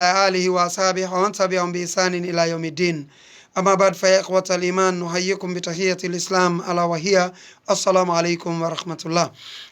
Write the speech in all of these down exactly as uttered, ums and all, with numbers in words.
آله وأصحابه ومن تبعهم بإحسان إلى يوم الدين. أما بعد، فيا إخوة الإيمان، نحييكم بتحية الإسلام، ألا وهي السلام عليكم ورحمة الله.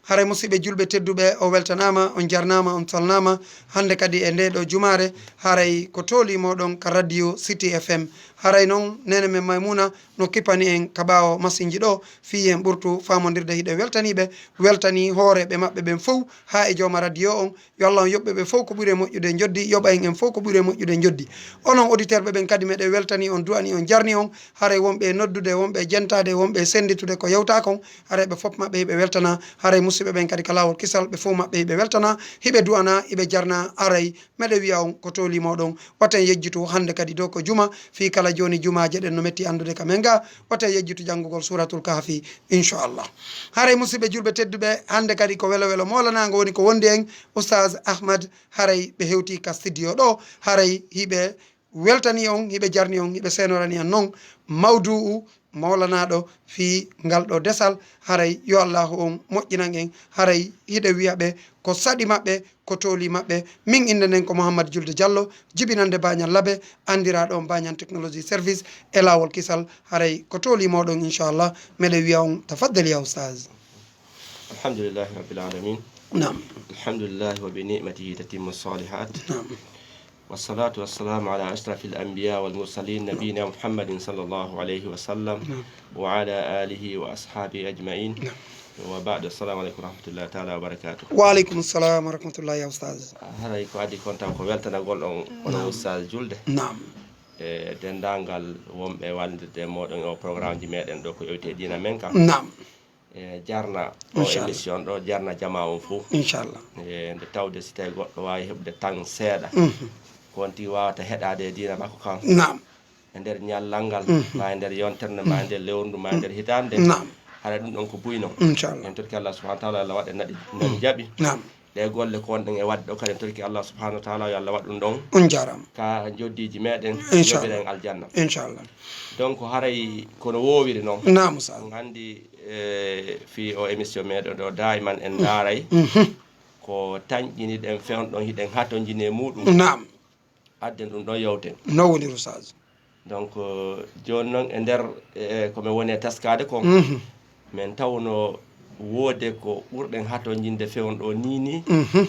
Haray, musidɓe julɓe tedduɓe, o weltanaama, on jarnaama, on salnaama. Hannde kadi e nde ɗo jumaare, haray ko tooli moɗon ka Radio City F M. Haray non, neene men Maymuna no kipani en ka ɓaawo masinji ɗo, fii en ɓurtu faamondirde. Hiɗen weltanii ɓe, weltanii hooreeɓe maɓɓe ɓen fow, haa e jooma radio on. Yo Allah on yoɓɓe ɓe fow ko ɓuri e moƴƴude njoddi, yoɓa en en fow ko ɓuri e moƴƴude njoddi. Onon auditeur ɓe ɓen kadi, meɗen weltanii on, du'anii on, jarni on. Haray wonɓe e noddude, wonɓe e jentaade, wonɓe e sennditude ko yewtaa kon, haray ɓe fof maɓɓe hiɓe weltana. Haray musidɓe ɓen kadi ka laawol kisal, ɓe fof maɓɓe hiɓe weltana, hiɓe du'ana, hiɓe jarna. Haray meɗen wi'a on ko tooli moɗon, waten yejjitu hannde kadi dow ko juma, fii kala jooni jumaaje ɗen no metti anndude ka men ga, waten yejjitu janngugol Suuratul Kahfi, inchallah. Haray musidɓe julɓe tedduɓe, hannde kadi ko welo welo moolanaango woni ko wondi en, Oustaz Ahmad, haray ɓe hewti ka studio ɗo, haray hiɓe weltanii on, hiɓe jarni on, hiɓe seenorani on non mawdu'u mawlanaaɗo fii ngal ɗo desal. Haray yo Allaahu on moƴƴinan en, haray hiɗen wi'a ɓe ko saɗi maɓɓe, ko tooli maɓɓe. Min innde nden ko Mouhammad Julde Diallo, jibinannde Bañal Labe, anndiraaɗo on Bañal Technology Service e laawol kisal. Haray ko tooli moɗon, inchallah, meɗen wi'a on tafaddal ya Oustaz. الحمد لله رب العالمين. Naam. الحمد لله وبنعمته تتم الصالحات. Naam. والصلاة والسلام على أشرف الأنبياء والمرسلين نبينا محمد صلى الله عليه وسلم Naam. وعلى آله وأصحابه أجمعين. Naam. وبعد، السلام عليكم ورحمة الله تعالى وبركاته. Wa aleykum salam wa rahmatullahi ya Oustaz. Haray ko adii kon taw ko weltanagol on, onon Oustaz Julde. Naam. E denndaangal wonɓe wallondirde e mooɗon e o programmeji meɗen ɗo ko yewte diina men kan. Naam. E jarna o Inchallah. Émission ɗo, jarna jamaa on fof. Inchallah. E nde tawde si tawi goɗɗo waawi heɓude tan seeɗa. Mhm. Ko on tigi waawata heɗaade e diina makko kan. Naam. E nder ñallal ngal, Mhm. ma e nder yontere nde, ma e nder lewru ndu, ma e nder hitaande. Naam. Haray ɗum ɗon ko buy non. Inchallah. En torki Allah subhanahu wa ta'ala, Allah waɗa naɗi, nan jaɓi. Naam. Ɗe golle ko wonɗen e waɗde ɗo kadi, en torki Allah subhanahu wa ta'ala, yo Allah waɗ ɗum ɗon. On jaaraama. Ka joddiiji meɗen, Inchallah. Yoɓiren aljanna. Inchallah. Donc haray kono woowiri non. Naam Oustaz. On anndi e fii o émission meɗen ɗo, daiman en ndaaray Mhm. ko tanƴiniɗen fewndo ɗon, hiɗen hatonjini e muɗum. Naam. Adden ɗum ɗon yewten. No woniri Oustaz. Donc jooni non e nder e ko men woni e taskaade kon, Mhm. men tawno woode ko ɓurɗen hatonjinde fewndo ɗo nii nii, Mhm.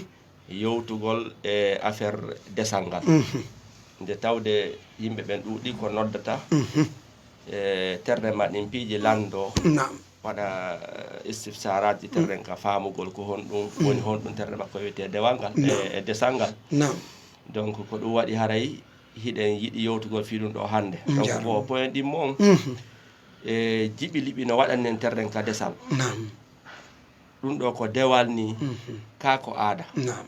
yewtugol e affaire desal ngal. Mhm. Nde tawde yimɓe ɓen ɗuuɗi ko noddata Mhm. e terɗe maɓɓe ɗin piiji lanndo, Naam. waɗa istifsaraaji terɗen ka faamugol ko honɗum woni, honɗum terɗe makko wiyetee dewal ngal, Naam. e, e desal ngal. Naam. Donc ko ɗum waɗi haray hiɗen yiɗi yewtugol fii ɗum ɗo hannde. Donc Njaaraama. Ko point ɗimmo on, Mhm. e jiɓi liɓi no waɗani en terɗen ka desal. Naam. Ɗum ɗo ko dewal nii, Mhm. ka ko aada. Naam.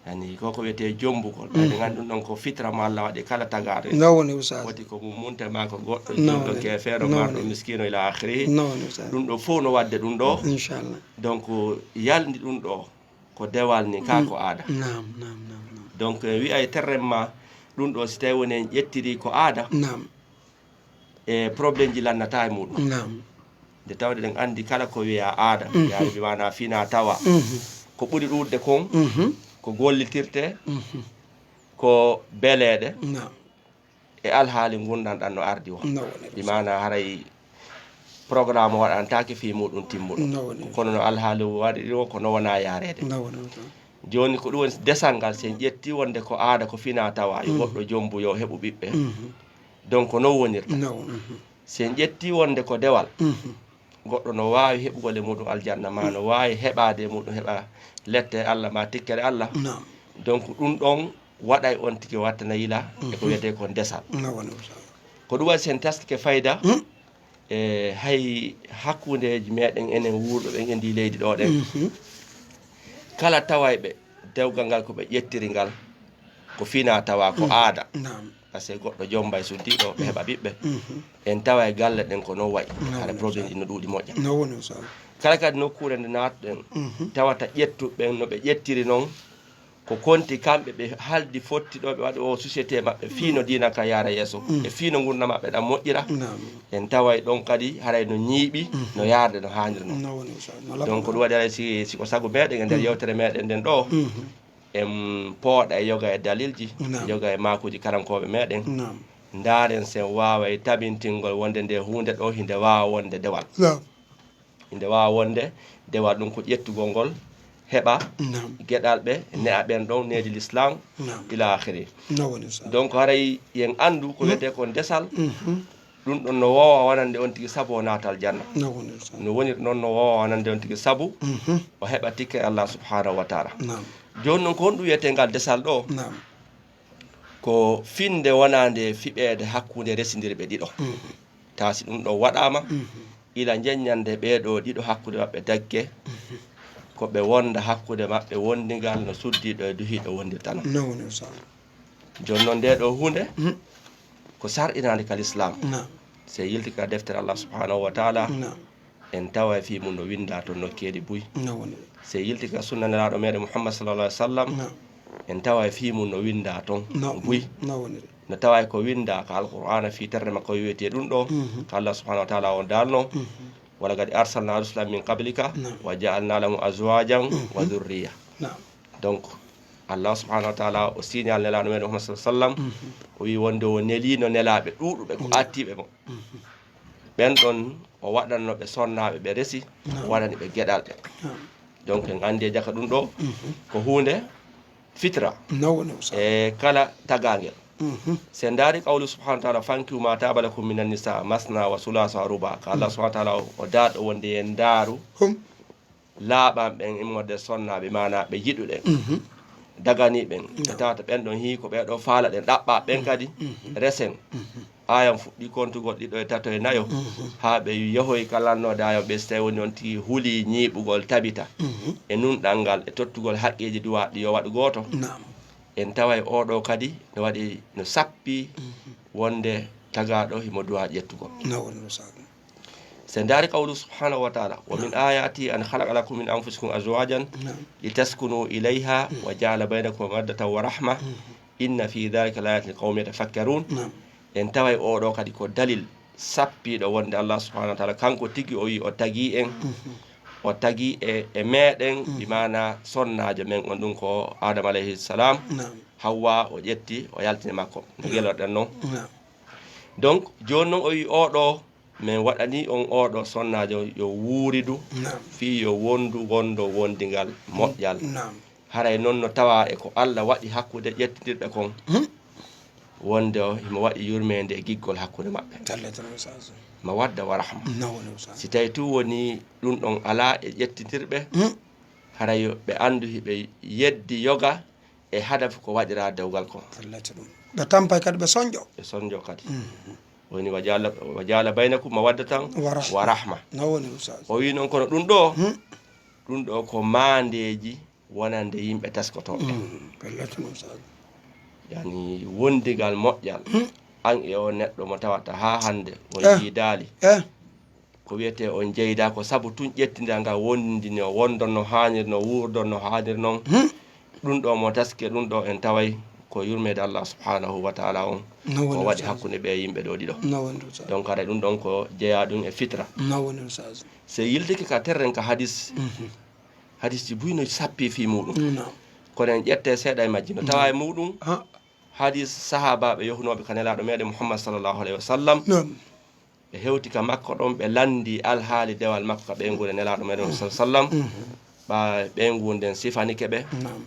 Yani ko ko wiyetee jombugol. Ɓayde nganndi ɗum ɗon ko fitra mo Allah waɗi kala tagaaɗo. No woni Oustaz. Woti ko mum munte maa ko goɗɗo, No julɗo, woni. Keefeero, No marɗo, woni. Miskiino ila akhiri. No woni Oustaz. Ɗum ɗo fof no waɗde ɗum ɗo. Inchallah. Donc yalndi ɗum ɗo ko dewal nii, ka ko aada. Naam, naam, naam, naam. Donc e wi'a e terrem ma ɗum ɗo, si tawi woni en ƴettiri ko aada, Naam. e problème ji lannata e muɗum. Naam. Nde tawde ɗen anndi kala ko wiya aada, Mhm. yaani bi maana fina tawa. Mhm. Ko ɓuri ɗuuɗde kon, Mhm. ko gollitirte, Mhm. ko beleeɗe Naam. e alhaali ngundan ɗan no ardi o. No woni. Bi maana haray programme waɗantaake fii muɗum timmuɗo. No woni. Kono no alhaali waɗiri o, ko no wona yaareede. No woni Oustaz. Jooni ko ɗum woni desal ngal, si en ƴetti wonde ko aada, ko fina tawa, yo Mhm. goɗɗo jombu, yo heɓu ɓiɓɓe. Mhm. Donc no wonirta. No woni. Mhm. Si en ƴetti wonde ko dewal, Mhm. goɗɗo no waawi heɓugol e muɗum aljanna, ma no waawi heɓaade e muɗum heɓa lette Allah ma tikkere Allah. Naam. Donc ɗum ɗon waɗay on tigi wattana yila e ko wiyetee kon desal. No woni Oustaz. Ko ɗum waɗi si en taskike fayda, Hmm? e hay hakkundeeji meɗen enen wuurɓe ɓen e ndi leydi ɗo ɗen. Mhm. Kala tawayɓe dewgal ngal ko ɓe ƴettiri ngal, ko fina tawa ko aada. Naam. Parce que goɗɗo jombay suddiiɗo ɓe heɓa ɓiɓɓe. Mhm. En tawa e galle ɗen ko non wayi. Naam, Hara naam, problème sa- ɗi no ɗuuɗi moƴƴa. No woni Oustaz. Kala kadi nokkuure nde naatɗen, Mhm. tawata ƴettuɓe ɓen no ɓe ƴettiri non, ko konti kamɓe ɓe haldi fotti ɗo ɓe waɗi o société maɓɓe fii no diina ka yaara yeeso, e fii no ngurndan maɓɓe ɗan moƴƴira. Naam. En taway ɗon kadi haray no ñiiɓi, no yaarde no haaniri non. No woni Oustaz. No Donc ko labbanno. Ɗum waɗi haray si, si ko sago meɗen e nder yewtere meɗen nden ɗo, Mhm. en pooɗa e yoga e dalilji, Naam. yoga e maakuuji karankooɓe meɗen. Naam. Ndaaren sen waaway tabintingol wonde nde huunde ɗo hinde waawa wonde dewal. Naam. Hinde waawa wonde dewal, ɗum ko ƴettugol ngol, heɓa Naam. geɗalɓe, ne'a ɓen ɗon needi l'islam, Naam. ila akhiri. No woni sa. Donc haray yen anndu ko Hmm. wiyetee kon desal, Mhm. ɗum ɗon no woowa wonande on tigi sabu o naata aljanna. No woni sa. No woniri noon no woowa wonande on tigi sabu Mhm. o heɓa tikke Allah subhanahu wa taala. Naam. Jooni noon ko honɗum wiyetee ngal desal ɗo? Naam. Ko finde wonande fiɓeede hakkunde resindirɓe ɗiɗo. Mhm. Taa si ɗum ɗo waɗaama, Mhm. ila njeññande ɓee ɗoo ɗiɗo hakkunde maɓɓe dagge, Mhm. ko ɓe wonda hakkunde maɓɓe wondingal no suddiiɗo e duhiiɗo wondirta non. No woni sa. Jooni noon nde ɗo huunde, Mhm. ko sar'inaande ka l'islam. Naam. Se yilti ka deftere Allah subhanahu wa taala, Naam. en tawa e fii mum no winndaa toon nokkeeli buy. No woni. Se yilti ka sunna Nelaaɗo meɗen Muhammad sallallahu alaihi wasallam, Naam. en tawa e fii mum no winndaa toon No, buy. no woni. No tawa e ko winndaa ka Alqur'aana fii terre makko wiyetee ɗum ɗo, Mhm. ka Allah subhanahu wa taala on daalno, Mhm. "Wa laqad arsalna rusulan min qablika, Naam. wa ja'alna lahum azwajan wa Mhm. dhurriya." Naam. Donc, Allah subhanahu wa taala o signal Nelaaɗo meɗen Muhammad sallallahu alaihi wasallam, Mhm. o wi wonde o neliino nelaaɓe ɗuuɗuɓe ko Naam. attiiɓe mo. Mhm. Ɓen ɗon o waɗanno ɓe sonnaaɓe, ɓe resi, Naam. o waɗani ɓe geɗalɓe. Naam. Donc, en anndi e jaka ɗum ɗo, Mhm. ko huunde fitra No woni sa. e kala tagaangel. Mhm. Se ndaari qawlu subhanahu wa taala, "Fankihu ma taaba lakum minan nisa masna wa sulasa wa ruba." Ka Allah Mhm. subhanahu wa taala o, o daalɗo wonde en ndaaru Hum. laaɓan ɓen immorde sonnaaɓe, maanaa ɓe yiɗuɗen. Mhm. Daganii ɓen. No. Ɓe tawata ɓen ɗon hii ko ɓee ɗo faalaɗen, ɗaɓɓaa ɓen Mhm. kadi Mhm. resen. Mhm. Aayan fuɗɗii kontugol ɗiɗo e tato e nayo, Mhm. haa ɓe yahoyi ka lannoode aayan ɓe, si tawii woni on tigi hulii ñiiɓugol tabita Mhm. e nunɗal ngal e tottugol haqqeeji duwaaɗi yo waɗu gooto. Naam. En taway oo ɗoo kadi no waɗi, no sappii Mhm. wonde tagaaɗo himo duwaa ƴettugol. No woni no saɗum. Se ndaari qawlu subhanahu wa taala, "Wa min Naam. ayati an khalaqa lakum min anfusikum azwajan Naam. litaskunu ilayha Mhm. wa ja'ala baynakum mawaddatan wa rahma. Mhm. Inna fi dhalika la ayatin liqawmin yatafakkarun." Naam. En taway oo ɗoo kadi ko dalil sappiiɗo wonde Allah subhanahu wa taala kanko tigi o wi o tagi en, Mhm. o tagi e, e meɗen, Mhm. bi maana sonnaajo men on ɗum ko Adama alayhi salam, Naam. Hawwa o ƴetti o yaltini makko. No Naam. gelorɗen non. Naam. Donc, jooni non o wi oo ɗoo, min waɗanii on oo ɗoo sonnaajo yo wuuridu, Naam. fii yo wondu, wondo wondingal moƴƴal. Naam. Haray non no tawa e ko Allah waɗi hakkunde ƴettindirɓe kon, Hmm. wonde o himo waɗi yurmeende e giggol hakkunde maɓɓe. Tallata no sa. Mawadda wa rahma. No woni sa. Si tawi tun woni ɗum ɗon alaa e ƴettindirɓe, Hmm. haray yo ɓe anndu hiɓe yeddi yoga e hadafu ko waɗiraa dewgal kon. Tallata ɗum. Ɓe tampay kadi ɓe sonjo. Ɓe sonjo kadi. Mhm. Woni wa jaala, wa jaala baynakum mawaddatan Wa rahma. wa rahma. No woni, Oustaz. O wi non kono ɗum ɗo, Hmm. ɗum ɗo ko maandeeji wonande yimɓe taskotooɓe. Mhm. Tallata ɗum, Oustaz. Yani wondigal moƴƴal. Hmm. An e o neɗɗo mo tawata haa hannde on Eh. yiidaali. Eh. Ko wiyetee on jeydaa ko sabu tun ƴettindiral ngal wondini o wondon no haanir no wuurdon no haanir non. Hmm. Ɗum ɗo mo taski ɗum ɗo en taway ko yurmeede Allah subhanahu wa taala on No woni ko waɗi Oustaz. hakkunde ɓe yimɓe ɗo ɗiɗo. No woni Oustaz. Donc haray ɗum ɗon ko jeyaa ɗum e fitra. No woni Oustaz. Se yiltike ka terren ka hadis, Mhm. hadisji buy no sappi fii muɗum. No. Kono en ƴette seeɗa e majji no tawa e muɗum. Ha. Hadis sahaabaaɓe yohunooɓe ka Nelaaɗo meɗen Muhammad sallallahu alayhi wa sallam. Naam. Ɓe hewti ka makko ɗon, ɓe lanndi alhaali dewal makko ka ɓeynguure Nelaaɗo meɗen sallallahu alayhi wa sallam. Mhm. Ɓa ɓeynguure nden sifanike ɓe. Naam.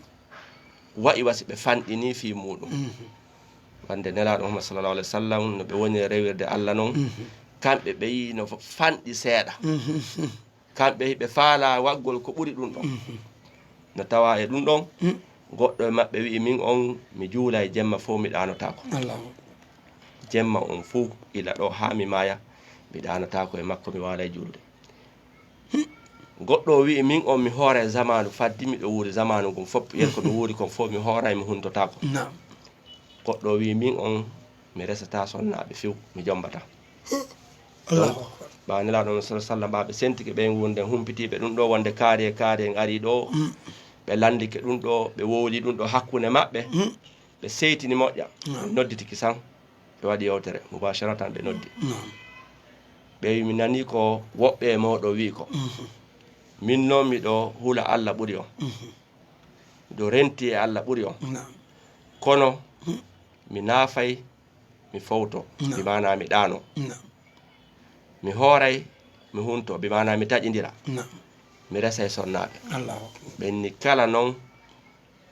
Wa'i wa si ɓe fanɗini fii muɗum. Mhm. Wonde Nelaaɗo Muhammad sallallahu alayhi wa sallam no ɓe woni rewirde Allah non. Mhm. Kamɓe ɓe yi'i no fanɗi seeɗa. Mhm. Kamɓe hiɓe faalaa waggol ko ɓuri ɗum ɗon. Mhm. No tawa e ɗum ɗon, Mm. goɗɗo e maɓɓe wi'i, "Min on, mi juulay jemma fow, mi ɗaanotaako." Allahu akbar. Jemma on fow, ila ɗo haa mi maaya, mi ɗaanotaako e makko, mi waalay juulude. Goɗɗo o wi'i, "Min on, mi hooray zamaanu faddi, miɗo wuuri zamaanu ngun fow, yen ko mi wuuri kon fow, mi hooray, mi huntotaako." Naam. Goɗɗo o wi'i, "Min on, mi resataa sonnaaɓe few, mi jombataa." Allahu Donc, akbar. Ɓaawo Nelaaɗo on sallallahu alaihi wasallam, ɓaawo ɓe sentike ɓeynguure nden, humpitiiɓe ɗum ɗo wonde kaari e kaari en arii ɗo, Mm. ɓe lanndike ɗum ɗo, ɓe wowli ɗum ɗo hakkunde maɓɓe, Mm. ɓe seytini moƴƴa, Naam. ɓe nodditiki san, ɓe waɗi yewtere, mubasharatan ɓe noddi. Naam. Ɓe wi, "Mi nanii ko woɓɓe e mooɗon wi'i ko. Mhm. Min non miɗo hula Allah ɓuri on." Mhm. Miɗo renti e Allah ɓuri on. Naam. Kono mi naafay, mi fowto, Naam. Bi maanaa mi ɗaano. Naam. Mi hooray, mi hunto, bi maanaa mi taƴindira. Naam. Mi resa e sonnaaɓe. Allahu akbar. Ɓen ni kala non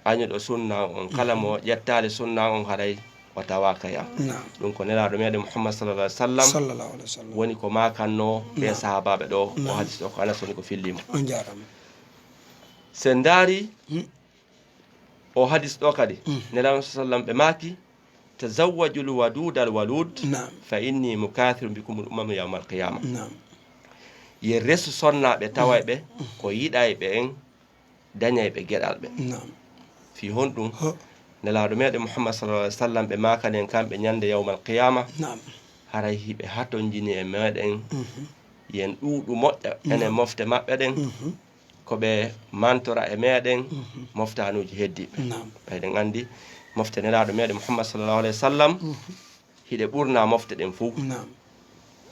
añuɗo sunna on, kala mo ƴettaali sunna on, haray o tawaaka e am. Naam. Ɗum ko Nelaaɗo meɗen Muhammad sallallahu alaihi wasallam Sallallahu alaihi wasallam. Woni ko maakannoo ɓe Naam. Sahaabaaɓe ɗo, o Naam. Hadis ɗo ko Anas woni ko filliimo. On jaaraama. Sen ndaari Hmm. o hadis ɗo kadi, Hmm. Nelaaɗo sallam ɓe maaki, "Tazawwajul wadudal walud, Naam. Fa inni mukathirun bikumul umam yawmal qiyama." Naam. Ye resu sonnaaɓe tawayɓe Hmm. ko yiɗayɓe en, dañayɓe geɗalɓe. Naam. Fii honɗum? Ho. Nelaaɗo meɗen Muhammad sallallahu alaihi wasallam ɓe maakanen kamɓe ñande yawmal qiyama. Naam. Haray hiɓe hatonjini e meɗen. Mhm. Yen ɗuuɗu moƴƴa enen Naam. Mofte maɓɓe ɗen. Mhm. Ko ɓe mantora e meɗen Mhm. Moftaanuuji heddiiɓe. Naam. Eɗen anndi mofte Nelaaɗo meɗen Muhammad sallallahu alaihi wasallam Mhm. Hiɗe ɓurna mofte ɗen fow. Naam.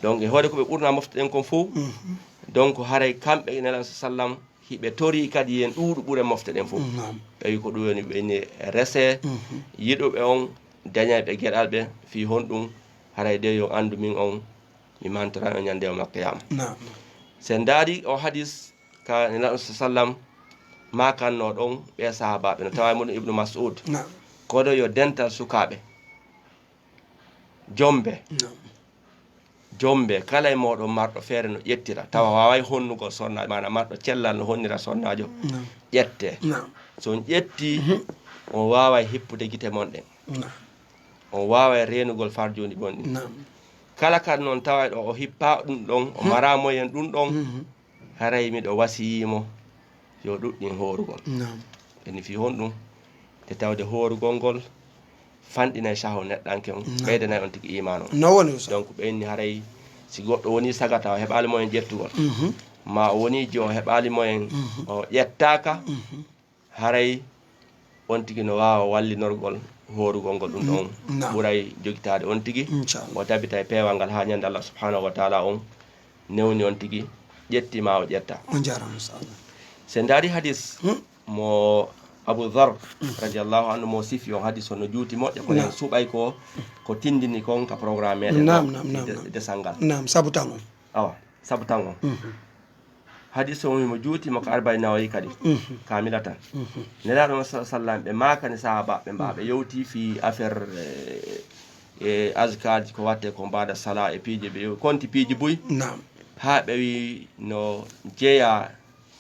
Donc e hoore ko ɓe ɓurna mofte ɗen kon fow. Mhm. Donc haray kamɓe Nelaaɗo sallam hiɓe torii kadi yen ɗuuɗu ɓure mofte ɗen fow. Naam. Ɓe wi ko ɗum woni ɓe ni rese Mhm. Yiɗuɓe on, dañayɓe geɗalɓe fii honɗum, haray de yo anndu min on mi mantoran on ñande yawmal qiyama. Naam. Sen ndaari o hadis ka Nelaaɗo sallam maakannoo ɗon ɓe sahaabaaɓe no tawa e muɗum Ibnu Mas'ud. Naam. Kono yo dental sukaaɓe jombe. Naam. Jombe kala e mooɗon marɗo feere no ƴettira tawa waaway honnugol sonna, maanaam marɗo cellal no honnira sonnaajo. Naam. Ƴette. Naam. So on ƴetti Mhm. on waaway hippude gite mon ɗen. Naam. On waaway reenugol farjuuji mon ɗin. Naam. Kala kan non tawayɗo o hippaa ɗum ɗon, o Hmm. maraa moyen ɗum ɗon, Mhm. haray miɗo wasiyii mo yo ɗuɗɗin hoorugol. Naam. Ɓenni fii honɗum? Nde tawde hoorugol ngol fanɗinay saho neɗɗanke on, Naam. Ɓeydanay on tigi iimaan on. No woni, Ustaz. Donc ɓenni haray si goɗɗo woni sagata o heɓaali moyen ƴettugol, Mhm. ma o woni ji o heɓaali moyen Mhm. o ƴettaaka, Mhm. Haray on tigi no waawa wallinorgol hoorugol ngol ɗum ɗon Mm, naam. Ɓuray jogitaade on tigi. Inchallah. O tabita e peewal ngal haa ñande Allah subhanahu wa taala on newni on tigi ƴetti ma o ƴetta. On jaaraama, inchallah. Se ndaari hadis Hmm. mo Abu Dhar Hmm. Radiyallahu anhu mo sifi on hadis on no juuti moƴƴa kono Naam. En suɓay ko ko tindini kon ka programme meɗen Naam, ɗo naam, naam, de- naam. Desal ngal. Naam, sabu tan on. Awa, sabu tan on. Mhm. Hadis o himo juuti mo ko Arba'in Nawawi kadi. Mhm. Kamilatan. Mhm. Nelaaɗo mo sa- sallam ɓe maakani sahaba ɓe mba ɓe yewti fi affaire eh, e azkarji ko watte ko mbaɗa sala e piiji ɓe yew- konti piiji buy. Naam. Haa ɓe wi no jeya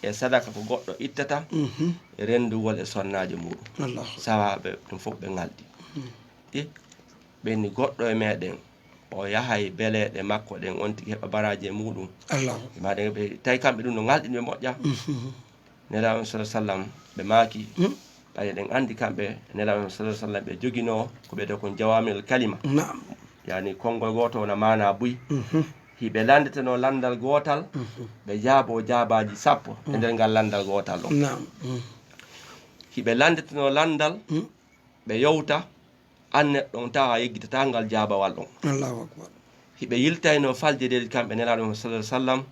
e sadaka ko goɗɗo ittata Mhm. E renndugol e sonnaajo muɗum. Allahu. Sahaaba ɓe ɗum fof ɓe ŋalɗi. Mhm. Ɗi ɓenni goɗɗo e meɗen o yahay beleeɗe makko ɗen on tigi heɓa baraaji e muɗum. Allahu. Maɗen ɓe tawi kamɓe ɗum no ŋalɗini ɓe moƴƴa. Mhm. Nelaaɗo on sallallahu sallam ɓe maaki Hmm. Ɓay eɗen anndi kamɓe Nelaaɗo on sallallahu sallam ɓe joginoo ko ɓe ɗo kon jawami'ul kalima. Naam. Yani konngol gooto wona maana buy. Mhm. Hiɓe lanndetenoo lanndal gootal Mhm. Ɓe jaaboo jaabaaji sappo e nder ngal lanndal gootal ɗon. Naam. Mhm. Hiɓe lanndetenoo lanndal Hmm. Ɓe yewta an neɗɗo on tawa a yeggitataa ngal jaabawal ɗon. Allahu akbar. Hiɓe yiltaynoo falje ɗe kamɓe Nelaaɗo on sallallahu sallam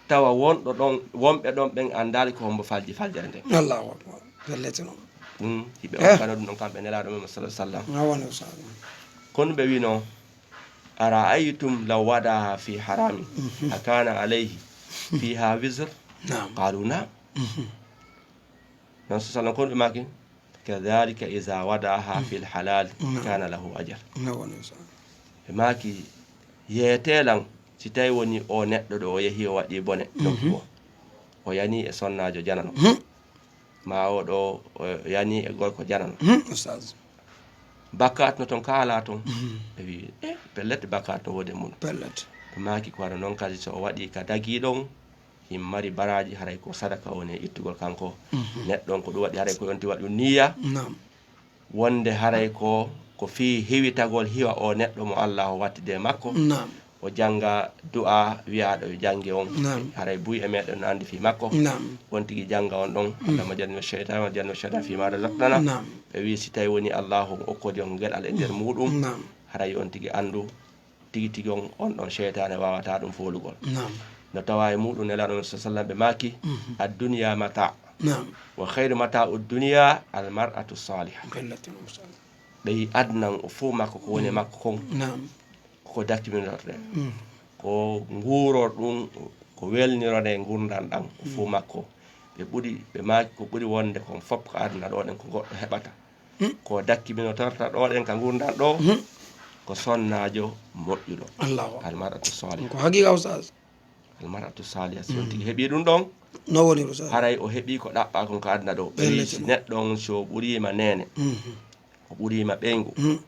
tawa wonɗo ɗon wonɓe ɗon ɓen anndaali ko hombo falji faljere nden. Allahu akbar. Fellete non. Ɗum hiɓe Eh. Okkano ɗum ɗon kamɓe Nelaaɗo men sallallahu sallam. A wona o sallam. Kono ɓe wino ara'aytum law wadaha fi harami Mhm. Akana alayhi fiha wizr? Naam. Qalu naam. Mhm. Non so sallam kono ɓe maaki kadhalika iza wada'aha fil halal kana lahu ajr. Ɓe maaki yeetelan si tawi woni o neɗɗo ɗo o yehi o waɗi bone nokku o o yani e sonnaajo janano ma o ɗo o yani e gorko janano. Bakkat no ton kaala ton. Ɓe wi e pellet bakkat no wode mum. Ɓe maaki ko wano non kadi so o waɗi ka dagi ɗon himo mari baraaji haray ko sadaka woni e ittugol kanko neɗɗo on ko ɗum waɗi haray ko yonti waɗi ɗum niyya wonde haray ko ko fii hiwitagol hiwa o neɗɗo mo Allah o wattide makko o jannga du'a wiyaaɗo yo jannge on haray buy e meɗen no anndi fii makko on tigi jannga on ɗon Allahumma jannibna shaytan wa jannibna shaytan fii ma razaqtana ɓe wi si tawi woni Allahu okkodi on geɗal e nder muɗum haray on tigi anndu tigi tigi on on ɗon seytaane waawataa ɗum foolugol. Naam. No tawa e muɗum Nelaaɗo men sallam ɓe maaki addunya mata Naam. Wa khayru mata'u dunya al mar'atu salihah. Ɓeyi adnan o fof makko ko woni e makko kon. Naam. Koko dakkiminotee. Mm. Ko nguuror ɗum, ko welnirone ngurndan ɗan o fof makko. Ɓe ɓuri, ɓe maaki ko ɓuri wonde kon fof ko aduna ɗo ɗen ko goɗɗo heɓata. Mm. Ko dakkiminotorta ɗo ɗen ka ngurndan ɗo, mm, ko sonnaajo moƴƴuɗo. Allahu akbar. Al mar'atu salihah. Ko haqiqa, Oustaz. Al mar'atu salihah, si on tigi heɓi ɗum ɗon, no woni, Oustaz? Haray o heɓi ko ɗaɓɓa kon ka aduna ɗo. Ɓeyi si neɗɗo on, si o ɓuriima neene, mhm, o ɓuriima ɓeyngu, mhm,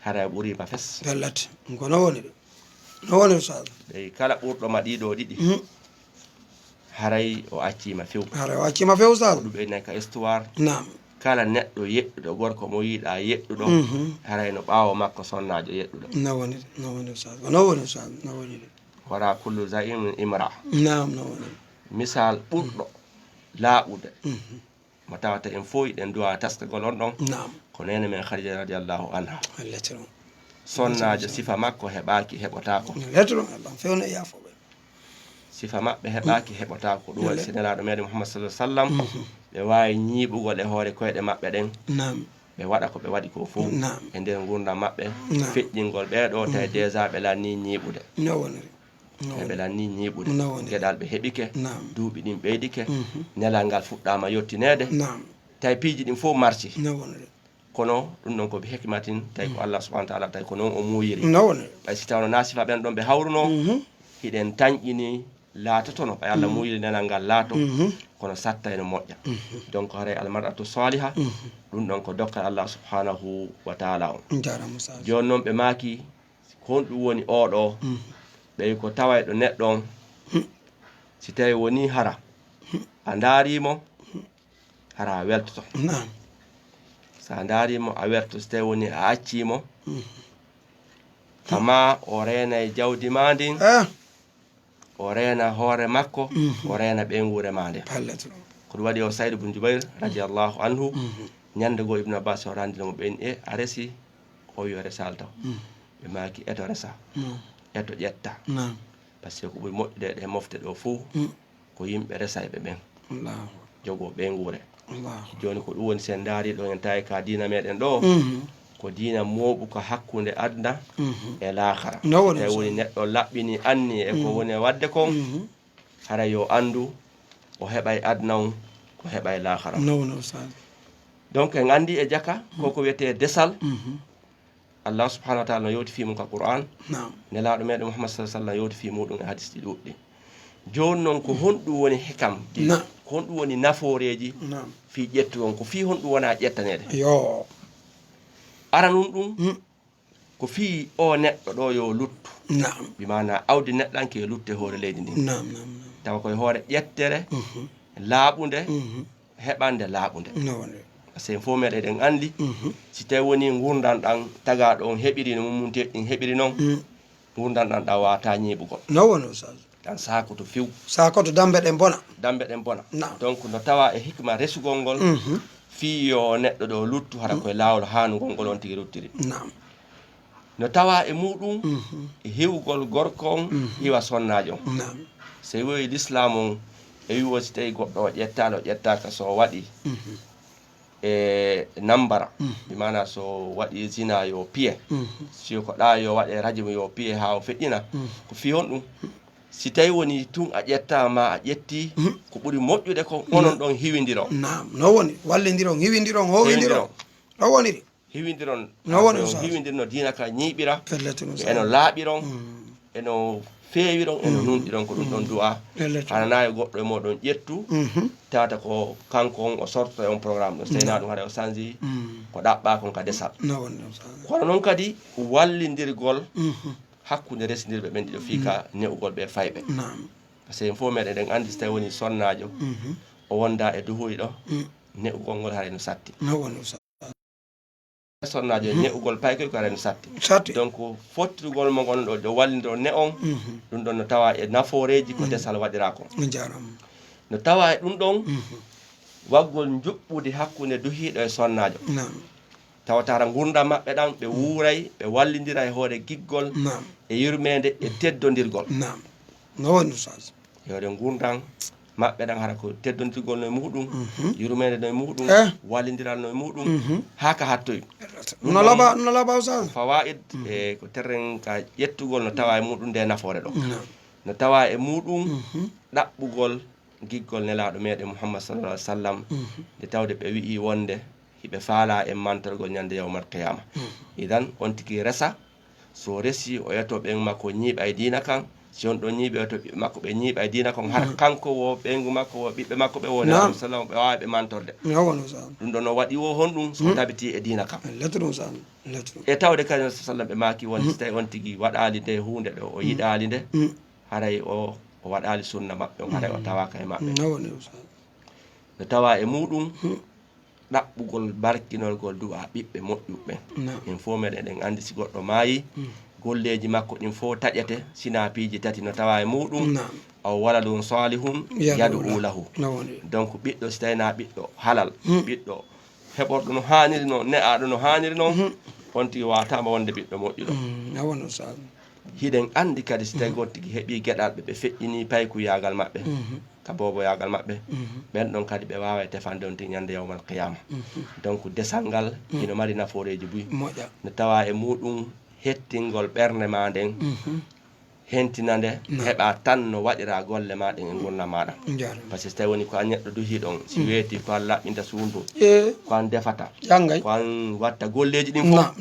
haray o ɓuriima fes. Pellet. Ko no woni ɗum? No woni, Oustaz? Ɓeyi kala ɓurɗo ma ɗiɗo ɗiɗi, mhm, haray o acciima few. Haray o acciima few, Oustaz. Ko ɗum ɓe nayi ka histoire. Naam. Kala neɗɗo yeɗɗuɗo, gorko mo yiɗa yeɗɗuɗo, mhm, haray no ɓaawo makko sonnaajo yeɗɗuɗo. No woni, no woni, Oustaz. Ko no woni, Oustaz. No woni ɗum. Wara kullu za'imin imra. Naam, no woni. Misal ɓurɗo laaɓude. Mhm. Mo tawata en fof eɗen duwa taskagol on ɗon. Naam. Ko neene men Khadija radiyallahu anha. Lettre on. Sonnaajo sifa makko heɓaaki, heɓotaako. Lettre on, Allah fewna e yaafo ɓe. Sifa maɓɓe heɓaaki, heɓotaako. Ɗum waɗi si Nelaaɗo meɗen Muhammad sallallahu alaihi wasallam, mhm, ɓe waawi ñiiɓugol e hoore koyɗe maɓɓe ɗen. Naam. Ɓe waɗa ko ɓe waɗi ko fof. Naam. E nder ngurndan maɓɓe, naam, feƴƴingol ɓee ɗo, tawi, mhm, déjà ɓe lanni ñiiɓude. No woniri. No woniri. Ɓe lanni ñiiɓude. No woniri. Geɗal ɓe heɓike. Naam. Duuɓi ɗin ɓeydike. Mhm. Nelal ngal fuɗɗaama yottineede. Naam. Tawi piiji ɗin fof marci. No woniri. Kono ɗum ɗon ko bi hikmatin, tawi ko, mm, Allah subhanahu wa ta'ala, tawi ko noon o muuyiri. No woniri. Ɓay si tawno na sifa ɓen ɗon ɓe hawruno, mhm, hiɗen tanƴini laatotono, ɓay Allah, mhm, muuyiri nelal ngal laato, mhm, kono satta ene moƴƴa. Mhm. Donc, haray al mar'atu saliha, mhm, ɗum ɗon ko dokkal Allah subhanahu wa ta'ala on. Njaaraama, Oustaz. Jooni noon ɓe maaki, ko honɗum woni oo ɗoo? Mhm. Ɓeyi ko tawayɗo neɗɗo on, mhm, si tawi woni hara, mhm, a ndaari mo, mhm, hara a weltoto. Naam. So a ndaari mo, a weltoto. So tawi woni a accii mo, mhm, amma o reenay jawdi maa ndin, ah, o reena hoore makko, mhm, o reena ɓeynguure maa nden. Pellet. Ko ɗum waɗi o Saïd bun Jubayr, radiyallahu anhu, mhm, ñande goo Ibnu Abbas o randino mo ɓeyni, e a resi? O wi o resaali taw. Mhm. Ɓe maaki, eto resa, mhm, eto ƴetta. Naam. Parce que ko ɓuri moƴƴude e ɗee mofte ɗoo fof, mhm, ko yimɓe resayɓe ɓen. Allahu. Jogoo ɓeynguure. Allahu. Jooni ko ɗum woni, si en ndaari ɗo, en tawi ka diina meɗen ɗo, mhm, ko diina mooɓuka hakkunde aduna, mhm, e laakara. No woni, tawi woni neɗɗo laɓɓini anni e ko, mhm, woni e waɗde kon, mhm, hara yo anndu o heɓay aduna on, o heɓay laakara. No woni, Oustaz. Donc, en anndi e jaka, mhm, koko wiyetee desal. Mhm. Allah subhanahu wa ta'ala no yewti fii mum ka Qur'an. Naam. Nelaaɗo meɗen Muhammad sallallahu alaihi wasallam yewti fii muɗum e hadisji ɗuɗɗi. Jooni noon, ko honɗum woni hikam ɗi? Naam. Ko honɗum woni nafooreeji, naam, fii ƴettu on? Ko fii honɗum wona ƴettaneede? Yo. Aranun ɗum, hmm, ko fii o neɗɗo ɗo yo luttu. Naam. Bi maana awdi neɗɗanke yo luttu e hoore leydi ndin. Naam, naam, naam. Tawa ko e hoore ƴettere, mhm, laaɓunde, mhm, heɓande laaɓunde. No woni. Parce que en fof meɗen eɗen anndi, mhm, si tawi woni ngurndan ɗan tagaaɗo on heɓiri no mummunteeɗi ɗin heɓiri non, mm, ngurndan ɗan ɗan waata ñiiɓugol. No woni, Oustaz. Ɗan saakoto few. Saakoto, dambe ɗen bona. Dambe ɗen bona. Naam. Donc no tawa e hikma resugol ngol, mhm, fii yo neɗɗo ɗo luttu hara, mm, koye laawol haanugol ngol on tigi luttiri. Naam. No tawa e muɗum, mhm, e hiwgol gorko on, mhm, hiwa sonnaajo on. Naam. So wi'oyi Lislaam on, e wi'o si tawi goɗɗo o ƴettaali, o ƴettaaka, so o waɗi, mhm, e nambara, mhm, bi maana so waɗi zina yo piye, mhm, si ko ɗa yo waɗe rajmu yo piye haa o feƴƴina, mhm, ko fii honɗum? Si tawi woni tun a ƴettaama, a ƴetti, mhm, ko ɓuri moƴƴude ko onon ɗon hiwindiron. Naam, no woni, wallindiron, hiwindiron, howindiron. Hewindiron. No woniri. Hiwindiron, no woni, Oustaz. Hiwindir no diina ka ñiiɓira. Pellet, Oustaz. Eno laaɓiron, mm, eno feewiron, eno, mm, nunɗiron, ko ɗum ɗon, mm, du'a. Pellet. Hana na e goɗɗo e moɗon ƴettu, mhm, tawata ko kanko on o sorto e on programme ɗo. Seyna, mm, ɗum haɗa o sanji, mm, ko ɗaɓɓa kon ka desal. No woni, Oustaz. Kono noon kadi wallindirgol, mhm, hakkunde resindirɓe ɓen ɗiɗo fii ka, mm, ne'ugol ɓe fayɓe. Naam. Parce que en fof meɗen eɗen anndi so tawi woni sonnaajo, mhm, o wonda e duhuy ɗo, mm, ne'ugol ngol haray no satti. No woni, Oustaz. Sonnaajo, mhm, ne'ugol paykoy ko haray no satti. Satti. Donc, fottirgol mo ngon ɗo, ɗo wallindiro ne'on, mhm, ɗum ɗon no tawa e nafooreeji ko, mhm, desal waɗira ko. On jaaraama. No tawa e ɗum ɗon, mhm, waggol njuɓɓudi hakkunde duhiiɗo e sonnaajo. Naam. Tawata hara ngurndan maɓɓe ɗan, ɓe, mm, wuuray, ɓe wallindiray hoore giggol, naam, e yurmeende e, mm, teddondirgol. Naam. No woni, Oustaz. E hoore ngurndan maɓɓe ɗan hara ko teddondirgol no e muɗum, yurmeende no e muɗum, eh, wallindiral no e muɗum, haa ka hattoy. No laaɓa, no laaɓa, Oustaz. Fawaid, e ko terren ka ƴettugol no tawa e muɗum nde nafoore ɗo. No tawa e muɗum ɗaɓɓugol giggol Nelaaɗo meɗen Muhammad sallallahu alaihi wasallam, nde tawde ɓe wi'i wonde hiɓe faala e mantorgol ñande yawmal qiyama. Idan, on tigi resa, so resi, o yeto ɓen makko ñiiɓa e diina kan. Si on ɗon ñiiɓe, o yeto ɓiɓɓe makko ɓe ñiiɓa e diina kan. Har kanko wo, ɓeyngu makko wo, ɓiɓɓe makko ɓe wo, Nelaaɗo sallam, ɓe waawa ɓe mantorde. Ɗum ɗon o waɗi wo honɗum? So tabiti e diina kan. E tawde kadi, sallam, ɓe maaki wonde, so tawi on tigi waɗaali nde huunde ɗo, o yiɗaali nde, haray o, o waɗaali sunna maɓɓe on, haray o tawaaka e maɓɓe. No tawa e muɗum ɗaɓɓugol barkinolgol du'a ɓiɓɓe moƴƴuɓe ɓen. En fof meɗen eɗen anndi, si goɗɗo maayi, golleeji makko ɗin fof taƴete, sina piiji tati no tawa e muɗum. Aw waladun salihun yad'u lahu. Donc, ɓiɗɗo, si tawi na ɓiɗɗo halal, ɓiɗɗo heɓorɗo no haaniri non, ne'aaɗo no haaniri non, on tigi waataama wonde ɓiɗɗo moƴƴuɗo. Hiɗen anndi kadi, si tawi goɗɗo tigi heɓii geɗalɓe, ɓe feƴƴinii paykuyaagal maɓɓe, ka booboyaagal maɓɓe, ɓen ɗon kadi ɓe waaway tefande on tigi ñande yawmal qiyama. Donc, desal ngal hino mari nafooreeji buy. No tawa e muɗum hettingol ɓernde ma nden, hentina nde, heɓa tan no waɗira golle ma ɗen e ngurndan maɗa. Parce que so tawi woni ko an neɗɗo duhi ɗon, si weeti ko an laɓɓinta suudu, ko an defata, ko an watta golleeji ɗin fof.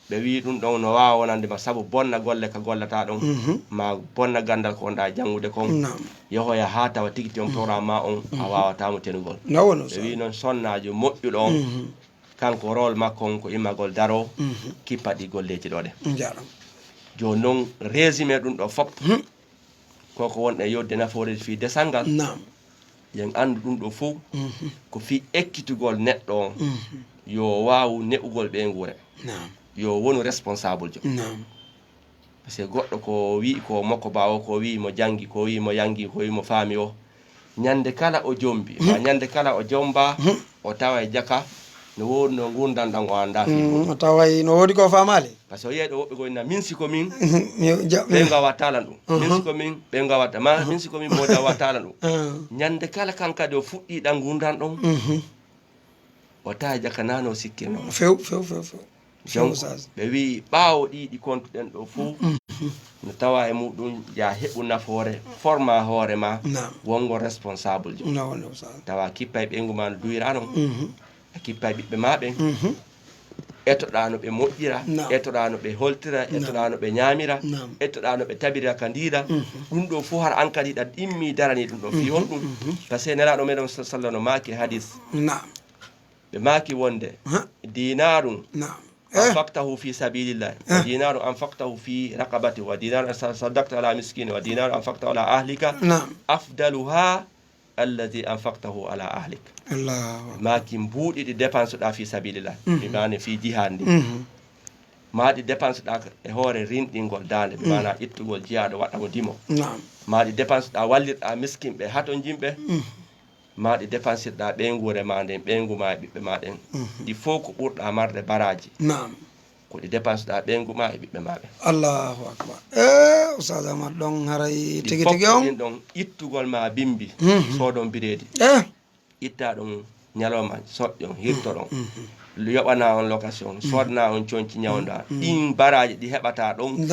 Ɓe wi'i ɗum ɗon no waawa wonande ma, sabu bonna golle ka gollata ɗon, ma bonna gandal ko wonɗa janngude kon, yehoya haa tawa tigi ti on programme ma on, a waawata mo tenugol. Ɓe wi'i noon sonnaajo moƴƴuɗo on, kanko rôle makko on ko immagol daro, kippa ɗi golleeji ɗo ɗe. Jooni noon, résumé ɗum ɗo fop, koko wonɗen yodde nafooreeji fii desal ngal. Yen anndu ɗum ɗo fof ko fii ekkitugol neɗɗo on, yo waawu ne'ugol ɓeynguure, yo wonu responsable jo. Parce que goɗɗo ko wi'i ko moko baawo, ko wi'i mo janngi, ko wi'i mo yanngi, ko wi'i mo faami o, ñande kala o jombi, ma ñande kala o jomba, o tawa e jaka no woodno ngurndan ɗan o annda fii mum. O taway no woodi ko faamaali. Parce que o yiyay ɗo woɓɓe goyna, min si ko min, ɓe ngawa talan ɗum. Min si ko min, ɓe ngawa ta-, ma min si ko min, moodi a wa talan ɗum. Ñande kala kan kadi o fuɗɗi ɗan ngurndan ɗon, o tawa e jaka na no sikkirno. Few, few, few, few. Donc, ɓe wi'i ɓaawo ɗi ɗi kontuɗen ɗo fof, no tawa e muɗum ya heɓu nafoore, forma hoore ma, wongo responsable jo. Tawa kippay ɓeyngu ma no duwira non, a kippay ɓiɓɓe ma ɓen, etoɗa no ɓe moƴƴira, etoɗa no ɓe holtira, etoɗa no ɓe ñaamira, etoɗa no ɓe tabirira ka ndiida. Ɗum ɗo fof har an kadi ɗa ɗimmi darani ɗum ɗo fii honɗum. Parce que Nelaaɗo meɗen sallallahu no maaki hadis. Ɓe maaki wonde, dinaarun anfaqtahu fi sabilillah, wa dinaarun anfaqtahu fi raqabati, wa dinaarun sa-, saddaqta ala miskini, wa dinaarun anfaqtahu ala ahlika, afdaluha alladhi anfaqtahu ala ahlik. Ɓe maaki mbuuɗi ɗi dépense ɗa fi sabilillah, bi maana fi jihad ndi. Ma ɗi dépense ɗa e hoore rinɗingol daande, bi maana ittugol jiyaaɗo waɗa mo dimo. Ma ɗi dépense ɗa wallirɗa miskinɓe, hatonjinɓe. Ma ɗi dépensirɗa ɓeynguure ma nden, ɓeyngu ma e ɓiɓɓe ma ɗen. Ɗi fof ko ɓurɗa marde baraaji. Ko ɗi dépensirɗa ɓeyngu ma e ɓiɓɓe ma ɓen. Allahu akbar. E, Oustaz Amar, ɗon haray tigi tigi on. Ɗin ɗon ittugol ma bimbi, soodon bireedi. Itta ɗon ñalawma, soƴƴon, hirtoɗon. Yoɓana on location, soodana on conci ñawda. Ɗin baraaji ɗi heɓata ɗon.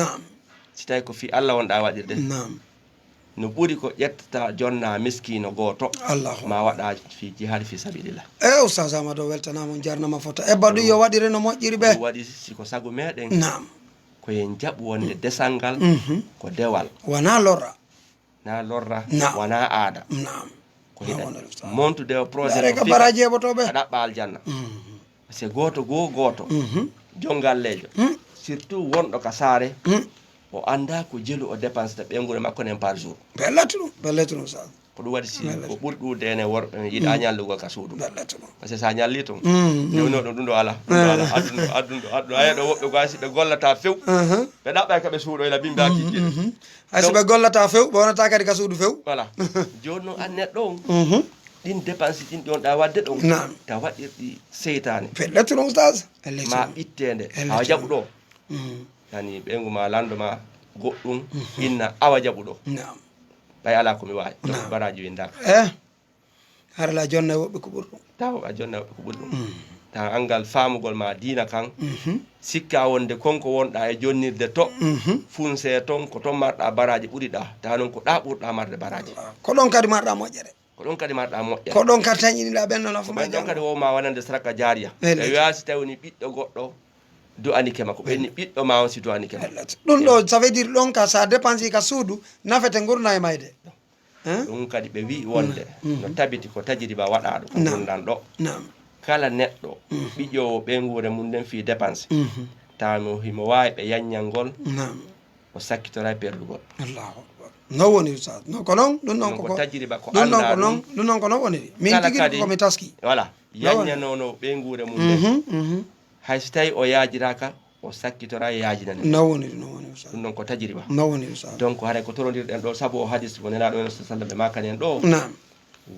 Si tawi ko fii Allah wonɗa waɗirde. No ɓuri ko ƴettata jonna miskiino gooto, ma waɗa fi jihad fi sabilillah. E Oustaz Amadou, weltanaama, on jarnama fota. E baɗu yo waɗire no moƴƴiri ɓe. Ɗum waɗi si ko sago meɗen. Ko yen jaɓu wonde desal ngal ko dewal. Wona lorra. Na lorra, wona aada. Ko hiɗa montude o projet o ka fika, baraji heɓotooɓe. A ɗaɓɓa aljanna. Parce que gooto goo gooto, jongalleejo, surtout wonɗo ka saare, o annda ko jelu o dépensata ɓeynguure makko nden par jour. Bellatu ɗum, bellatu ɗum, Oustaz. Ko ɗum waɗi si ko ɓuri ɗuuɗde enen worɓe, en yiɗa ñallugol ka suudu. Bellatu ɗum. Parce que sa ñalli ton, yewno ɗum, ɗum ɗo ala, ɗum ɗo ala, addun ɗo, addun ɗo, addun ɗo. A yiya ɗo woɓɓe goo si ɓe gollata few. Ɓe ɗaɓɓay ka ɓe suuɗoyla bimbaaki. Hay so ɓe gollata few, ɓe wonata kadi ka suudu few. Voilà. Jooni noon an neɗɗo on, ɗin dépense ɗin ɗon ɗa waɗde ɗon, ta waɗirɗi seytaane. Bellatu ɗum, Oustaz. Ma ɓitteende, awa jaɓu ɗo. Yani ɓeyngu ma lanndo ma goɗɗum, inna awa jaɓu ɗo. Ɓay alaa ko mi waawi. Donc, baraaji windaaka. Eh, hara la jonna woɓɓe ko ɓuri ɗum. Taw a jonna woɓɓe ko ɓuri ɗum. Taw anngal faamugol ma diina kan, sikka wonde kon ko wonɗa e jonnirde to, funse ton, ko ton marɗa baraaji ɓuriɗa. Taw noon ko ɗa ɓurɗa marde baraaji. Ko ɗon kadi marɗa moƴƴere. Ko ɗon kadi marɗa moƴƴere. Ko ɗon kadi tañiniɗa ɓen no nafa ma. Ɓen ɗon kadi wowma wonande sadaka jaariya. Ɓe wiya si tawi woni ɓiɗɗo goɗɗo du'anike ma, ko ɓen ni ɓiɗɗo ma on si du'anike ma. Ɗum ɗo, ça veut dire ɗon ka sa dépense ka suudu, nafete ngurna e mayde. Hein? Ɗum kadi ɓe wi'i wonde no tabiti ko tajiriba waɗaaɗo ko ngurndan ɗo. Naam. Kala neɗɗo ɓiƴoowo ɓeynguure mum nden fii dépense, tawa mo himo waawi ɓe yanñangol, naam, o sakkitoray perdugol. Allahu akbar. No woni, Ustaz? No ko non? Ɗum non ko tajiriba ko ɗum non ko non? Ɗum non ko non woni? Min tigi ko mi taski. Voilà. Yanñanono ɓeynguure mum nden. Hay so tawi o yaajiraaka, o sakkitora yaajinani. No woni, no woni, Ustaz. Ɗum non ko tajiriba. No woni, Ustaz. Donc, haray ko torondirɗen ɗo, sabu o hadis mo Nelaaɗo men sallam ɓe maakani en ɗo. Naam.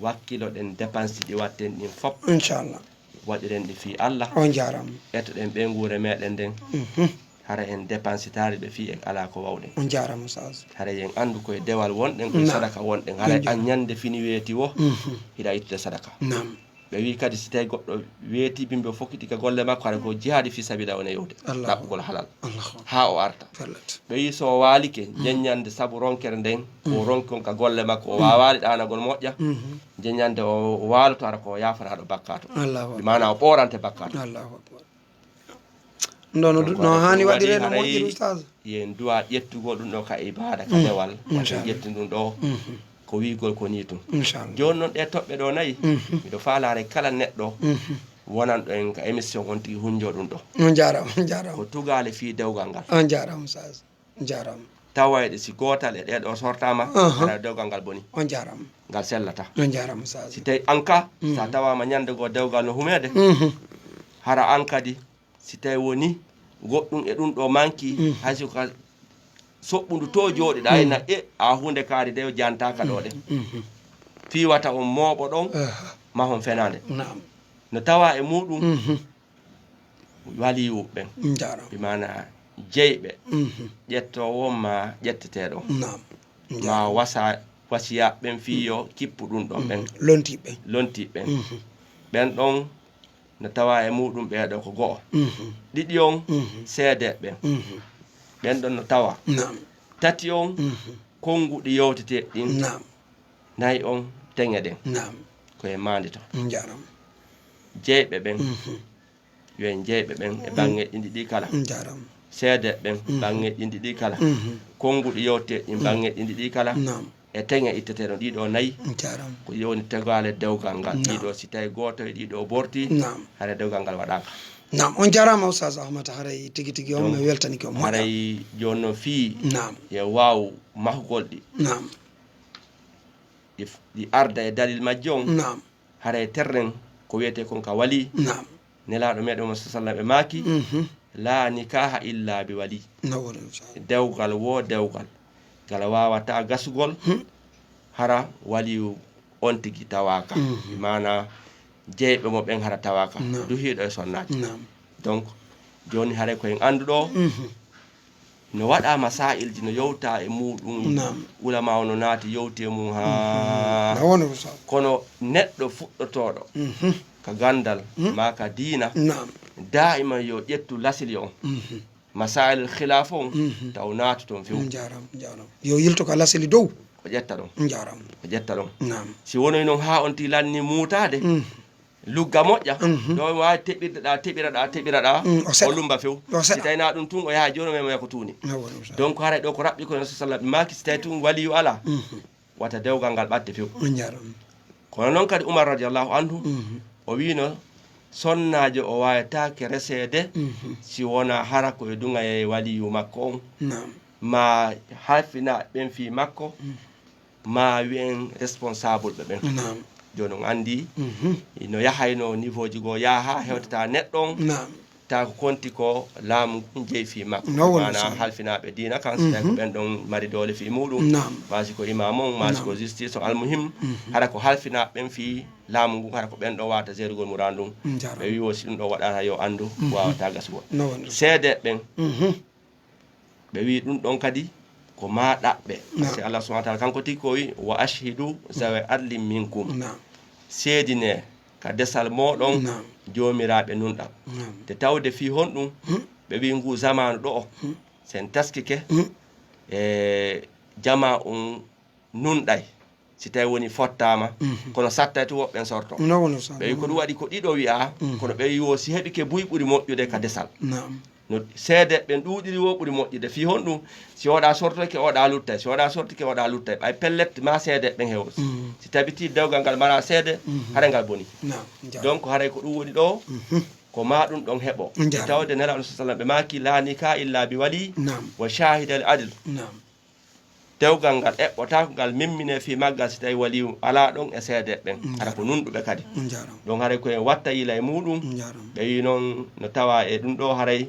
Wakkiloɗen dépense ɗi watten ɗin fop. Inchallah. Waɗiren ɗi fii Allah. On jaaraama. Etoɗen ɓeynguure meɗen nden. Hara en dépensitaali ɓe fii en alaa ko wawɗen. On jaaraama, Ustaz. Hara en anndu koye dewal wonɗen, koye sadaka wonɗen. Hara an ñande fini weeti wo, hiɗa ittude sadaka. Naam. Ɓe wi'i kadi si tawi goɗɗo weeti bimbi o fokkiti ka golle makko, hara ko jihaadi fii sabila woni yewde. Allahu. Ɗaɓɓugol halal. Allahu. Haa o arta. Ɓe wi'i so o waalike, ñande sabu ronkere nden, ko ronki on ka golle makko, o waawaali ɗaanagol moƴƴa, ñande o waaloto hara ko yaafanaaɗo bakkaato. Allahu akbar. Maana o ɓoorante bakkaato. Allahu akbar. Ɗum ɗo no, no haani waɗirede moƴƴiri, Ustaz. Yen duwa ƴettugol ɗum ɗo ka ibaada, ka dewal. Wata ƴettu ɗum ɗo ko wi'ugol ko nii tun. Inchallah. Jooni noon ɗe toɓɓe ɗo nayi, miɗo faalaare kala neɗɗo wonanɗo en ka émission on tigi hunjo ɗum ɗo. On jaaraama, on jaaraama. Ko tugaale fii dewgal ngal. On jaaraama, Ustaz. Jaaraama. Tawayɗe si gootal e ɗee ɗo sortaama, hara dewgal ngal boni. On jaaraama. Ngal sellata. On jaaraama, Ustaz. Si tawi an ka, sa tawaama ñande goo dewgal no humeede, hara an kadi, si tawi woni goɗɗum e ɗum ɗo manki, hay so ka soɓɓundu to jooɗiɗa, ina e a huunde kaari de jantaaka ɗo de. Fii wata on mooɓo ɗon, mahon fenaande. Naam. No tawa e muɗum, waliyu ɓen. Jaaraama. Bi maana jeyɓe, ƴettoowo ma ƴetteteeɗo. Naam. Ma wasa, wasiya ɓen fii yo kippu ɗum ɗon ɓen. Lontiiɓe. Lontiiɓe ɓen. Ɓen ɗon no tawa e muɗum ɓee ɗo ko go'o. Ɗiɗi on, seedeeɓe ɓen. Ɓen ɗon no tawa. Naam. Tati on, konnguɗi yewteteeɗi ɗin. Naam. Nayi on, teŋe ɗen. Naam. Ko e maande to. Jaaraama. Jeyɓe ɓen. Yo en jeyɓe ɓen e baŋŋeeji ɗin ɗiɗi kala. Jaaraama. Seedeeɓe ɓen, baŋŋeeji ɗin ɗiɗi kala. Konnguɗi yewteteeɗi ɗin, baŋŋeeji ɗin ɗiɗi kala. Naam. E teŋe itteteeɗo ɗiɗo nayi. Jaaraama. Ko yoni tegaale dewgal ngal. Naam. Ɗiɗo, si tawi gooto e ɗiɗo borti, naam, hara dewgal ngal waɗaaka. Naam, on jaaraama Oustaz Ahmad, haray tigi tigi on mi weltanike on moƴƴa. Haray jooni noon fii, naam, e waaw mahugol ɗi. Naam. Ɗi f-, ɗi arda e dalil majji on. Naam. Haray terren ko wiyetee kon ka wali. Naam. Nelaaɗo meɗen mo sallam ɓe maaki, mhm, "Laa nikaaha illa bi wali." No woni, Oustaz. Dewgal wo dewgal, ngal waawataa gasugol, hmm, hara waliyu on tigi tawaaka. Mhm. Maana jeyɓe mo ɓen hara tawaaka. Naam. Duhiiɗo e sonnaajo. Naam. Donc, jooni haray ko en annduɗo, mhm, no waɗaa masaa'ilji no yewta e muuɗum. Naam. Ulama o no naati yewti e mum haa. Mhm. Na woni, Oustaz. Kono neɗɗo fuɗɗotooɗo, mhm, ka ganndal, mhm, maa ka diina, naam, daa'iman yo ƴettu lasili on. Mhm. Masaa'il khilaf on, mhm, taw naatu ton few. Njaaraama, njaaraama. Yo yilto ka lasili dow. O ƴetta ɗon. Njaaraama. O ƴetta ɗon. Naam. Si wonoy noon haa on ti lanni muutaade, mhm, lugga moƴƴa, mhm, ɗo waawi teɓirde ɗa, teɓira ɗa, teɓira ɗa, mm, o seɗa, o lumba few. O seɗa. Si tawi na ɗum tun, o yaha jooni o mema ko tuuni. Na woni, Oustaz. Donc, haray ɗo ko raɓɓi ko Nabi sallallahu alaihi wasallam maaki, si tawi tun waliyu ala, mhm, wata dewgal ngal ɓatte few. On njaaraama. Kono noon kadi Umar radiyallahu anhu, mhm, o wiino, sonnaajo o waawetaake reseede, mhm, si wonaa hara ko e duŋayee waliyu makko on. Naam. Ma halfina ɓen fii makko, mhm, ma wi'en responsable ɓe ɓen. Naam. Jooni on anndi, mhm, no yahayno niveau ji goo yaha, hewtata neɗɗo on, naam, tawa ko konti ko laamu ngun jeyi fii makko. No woni, maana, Oustaz, halfinaaɓe diina kan, si tawi ko, mhm, ɓen ɗon mari doole fii muuɗum, naam, maa si ko imam on, maa si, naam, ko justice on, almuhim, mhm, hara ko halfinaaɓe ɓen fii laamu ngun, hara ko ɓen ɗon waawata gérugol muraadu ndun. Njaaraama. Ɓe wi'o si ɗum ɗon waɗaaka yo anndu, mhm, waawataa gasugol. No woni, Oustaz. Seedeeɓe ɓen, mhm, ɓe wi'i ɗum ɗon kadi ko ko ma ɗaɓɓe. Parce que Allah subhanahu wa taala kanko tigi ko wi, "Wa ashhidu zawi adlin minkum." Naam. Seedine ka desal mooɗon Naam. Joomiraaɓe nunɗal. Naam. Te tawde fii honɗum, Hmm. ɓe wi ngu zamaanu ɗo'o, Hmm. sen taskike, Hmm. e jama on nunɗay. Si tawi woni fottaama, Mhm. Kono sattay to woɓɓen sorto. No, no, sa-, ɓe wi ko ɗum waɗi ko ɗiɗo wi'a, Mhm. Kono ɓe wi wo si heɓike buy ɓuri moƴƴude ka desal. Naam. No seede ɓen ɗuuɗiri wo ɓuri moƴƴude. Fii honɗum, si oɗa sortoke, oɗa luttay. Si oɗa sortike, oɗa luttay. Ɓay pellet, ma seede ɓen hewo. Mhm. Si tabiti dewgal ngal mara seede, Mhm. Haray ngal boni. Naam, jaaraama. Donc, haray ko ɗum woni ɗo, Mhm. Ko ma ɗum ɗon heɓo. Jaaraama. E tawde Nelaaɗo sallallahu alaihi wasallam ɓe maaki, "La nika illa bi wali Naam. Wa shahidal adl." Naam. Dewgal ngal eɓɓotaako ngal memmine fii maggal si tawi waliyu alaa ɗon e seedeeɓe ɓen. Mm. Hara ko nunɗuɓe kadi. Mm, jaaraama. Ɗon haray ko en watta yila e muuɗum. Mm, jaaraama. Ɓe wi noon no tawa e ɗum ɗo haray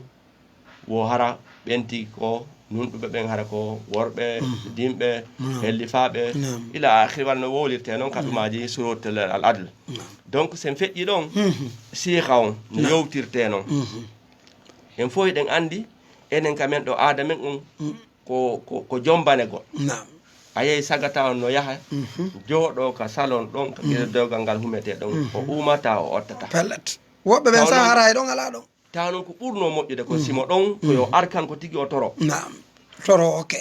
wo hara ɓen tigi ko nunɗuɓe ɓen hara ko worɓe, Mhm. Dinɓe, Mm. Hellifaaɓe, Naam. Ila akhiri walla no wowlirte noon ka Mm. ɗumaaji surotel al adl. Naam. Donc sen feƴƴi ɗon, Mhm. Siiha on no Naam. Yowtirte noon. Mhm. En fof eɗen anndi, enen ka men ɗo aada men on, Mm. Ko, ko, ko jombanegol. Naam. A yehi sagata on no yaha, Mhm. Jooɗo ka salon ɗon, ka Mm. Dewgal ngal humetee ɗon, Mhm. O umata, o ottata. Pellet. Woɓɓe ɓen Taw sa noon hara e ɗon alaa ɗon. Taw noon ko ɓurnoo moƴƴude ko Mhm. Si mo ɗon, ko yo Mhm. Ar kanko tigi o toro. Naam. Toro, ok.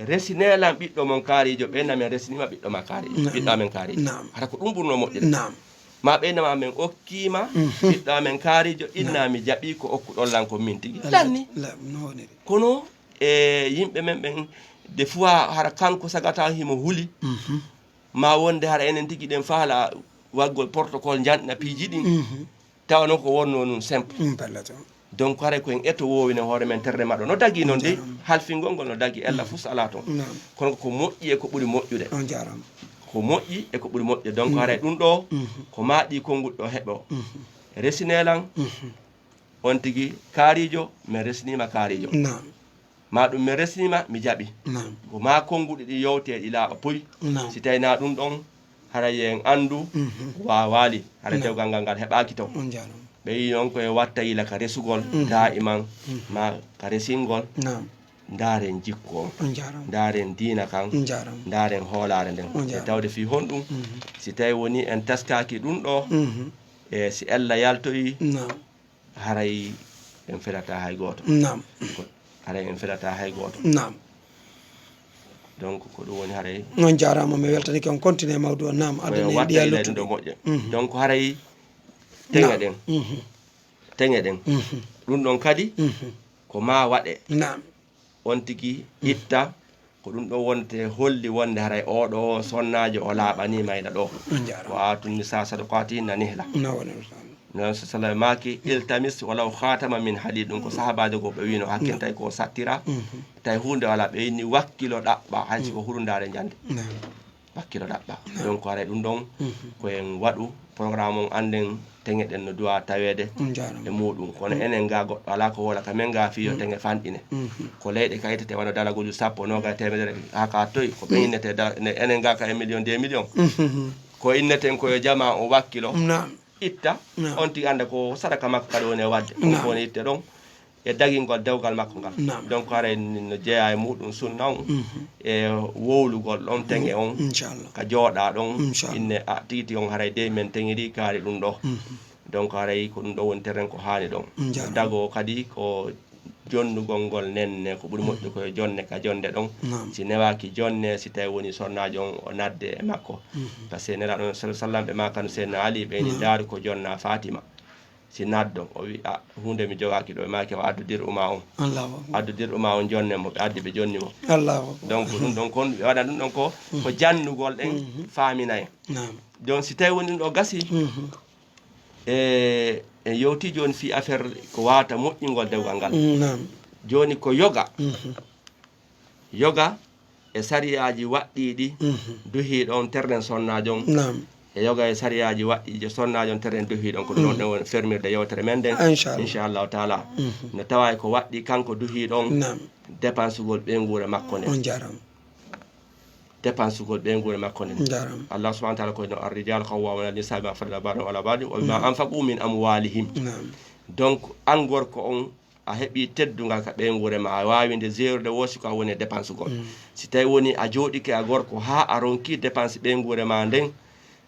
Resinee lan ɓiɗɗo mon kaariijo, ɓe na men resiniima ɓiɗɗo ma kaariijo, Naam. Ɓiɗɗo amen kaariijo. Naam. Hara ko ɗum ɓurnoo moƴƴude. Naam. Ma ɓe na ma men okkiima Mhm. Ɓiɗɗo amen kaariijo, inna Naam. Mi jaɓi ko okkuɗon lan ko min tigi. Lanni. La-, no woniri. Kono e yimɓe men ɓen, des fois hara kanko sagata himo huli. Mhm. Ma wonde hara enen tigi ɗen faala waggol protocole njanɗina piiji ɗin. Mhm. Tawa noon ko wonnoo nun simple. Mm, pellet. Donc haray ko en eto woowine hoore men terre maɗo. No dagi noon de, Jaaraama. Halfingol ngol no dagi, ella Mm. Fus alaa toon. Naam. Kono ko moƴƴi e ko ɓuri moƴƴude. On jaaraama. Ko moƴƴi e ko ɓuri moƴƴude. Donc Mm. Haray ɗum ɗo, Mhm. Ko ma ɗi konnguɗi ɗo heɓo. Mhm. Resinee lan, Mhm. On tigi kaariijo, mi resniima kaariijo. Naam. Ma ɗum mi resniima, mi jaɓi. Naam. Ko ma konnguɗi ɗi yowtee ɗi laaɓa puy. Naam. Si tawi na ɗum ɗon, haray en anndu Mhm. Waawaali, haray Naam. Dewgal ngal ngal heɓaaki toon. On jaaraama. Ɓe yi noon ko e watta yila ka resugol, Mhm. Daa'iman, Mhm. Ma ka resingol. Naam. Ndaaren jikku on. On jaaraama. Ndaaren diina kan. On jaaraama. Ndaaren hoolaare nden. On jaaraama. E tawde fii honɗum, Mhm. Si tawi woni en taskaaki ɗum ɗo, Mhm. E si ella yaltoyi, Naam. Haray en felataa hay gooto. Naam. Ko, haray en felataa hay gooto. Naam. Donc, ko ɗum woni haray. On jaaraama, mi weltanike on. Continue mawdu o. Naam, ko en addane watta ɗiya yila e ɗum ɗo luttuɗi. Moƴƴa. Mhm. Donc, haray teŋe Naam. Ɗen. Mhm. Teŋe ɗen. Mhm. Ɗum ɗon kadi, Mhm. Ko ma waɗe. Naam. On tigi itta, ko ɗum ɗo wonte holli wonde haray oɗo sonnaajo o laaɓanii mayɗa ɗo. On jaaraama. Wa aatu nisa sadaqatihinna nihla. No woni, Ustaz. Non so sala maaki, "Iltamis walaw khatama min hadid." Ɗum ko sahabaajo goo ɓe wiino, hakkintay ko sattira. Mhm. Tawi huunde wala, ɓe inni wakkilo ɗaɓɓa, hay si ko hurundaare njande. Naam. Wakkilo ɗaɓɓa. Naam. Donc, haray ɗum ɗon, Mhm. Ko en waɗu programme on, annden teŋe ɗen no duwa taweede On jaaraama. E muuɗum. Kono Mhm. Enen ga goɗɗo alaa ko woola ka men ga fii yo Mhm. Teŋe fanɗine. Mhm. Ko leyɗe kayitete wano dalaguju sappo, noogay, teemedere, haa ka toy, ko ɓe innete da-, ne, enen ga ka e million, deux millions. Mhm. Ko inneten ko yo jamaa o wakkilo. Naam. Itta, Naam. On tigi annda ko sadaka makko kadi woni e waɗde. On Naam. Ko woni itte ɗon. E dagingol dewgal makko ngal. Naam. Donc, haray no jeyaa e muuɗum sunna on, Mhm. E wowlugol ɗon teŋe on, Inchallah. Ka jooɗa ɗon, Inchallah. Inne a tigi on haray dey men teŋiri kaari ɗum ɗo. Mhm. Donc, haray ko ɗum ɗo woni terrain ko haani ɗon. Inchallah. Dago kadi ko jonnugol ngol nenne, ko ɓuri moƴƴu ko yo jonne ka jonde ɗon. Naam. Si newaaki jonne, si tawi woni sonnaajo on o nadde e makko. Mhm. Parce que Nelaaɗo on sallallahu alaihi wasallam ɓe maakano Seydina Ali, ɓe ni Naam. Ndaaru ko jonna Fatima. Si naddo, o wi, "A, huunde mi jogaaki ɗo." E maaki o addu dir'u ma on. Allahu akbar. Addu dir'u ma on, jonne mo. Ɓe addi, ɓe jonni mo. Allahu akbar. Donc, ɗum ɗon kon, ɓe waɗa ɗum ɗon ko, ko jannugol ɗen, Mhm. Faamina en. Naam. Donc, si tawi woni ɗum ɗo gasi, Mhm. e, en yewti jooni fii affaire ko waawata moƴƴingol dewgal ngal. Mm, naam. Jooni ko yoga. Mhm. Yoga e sariyaaji waɗɗiiɗi Mhm. Duhii ɗon terɗen sonnaajo on. Naam. E yoga e sariyaaji waɗɗiiɗi sonnaajo on terɗen duhii ɗon. Ko ɗum Mhm. Ɗon woni fermirde yewtere men nden. Inchallah. Inchallahu taala. Mhm. No tawa ko waɗɗi kanko duhii ɗon Naam. Dépensugol ɓeynguure makko nden. On jaaraama. Dépensugol ɓeynguure makko nden. Jaaraama. Allah subhanahu wa taala ko no ar-rijalu qawwamuna ala nisa bima faddala ba'dahum ala ba'din wa bima Mhm. anfaqu min amwalihim. Naam. Donc, an gorko on, a heɓi teddungal ka ɓeynguure ma, a waawi nde jeerude woo si ko a woni e dépense gol. Si tawi woni a jooɗike a gorko haa a ronki dépense ɓeynguure ma nden,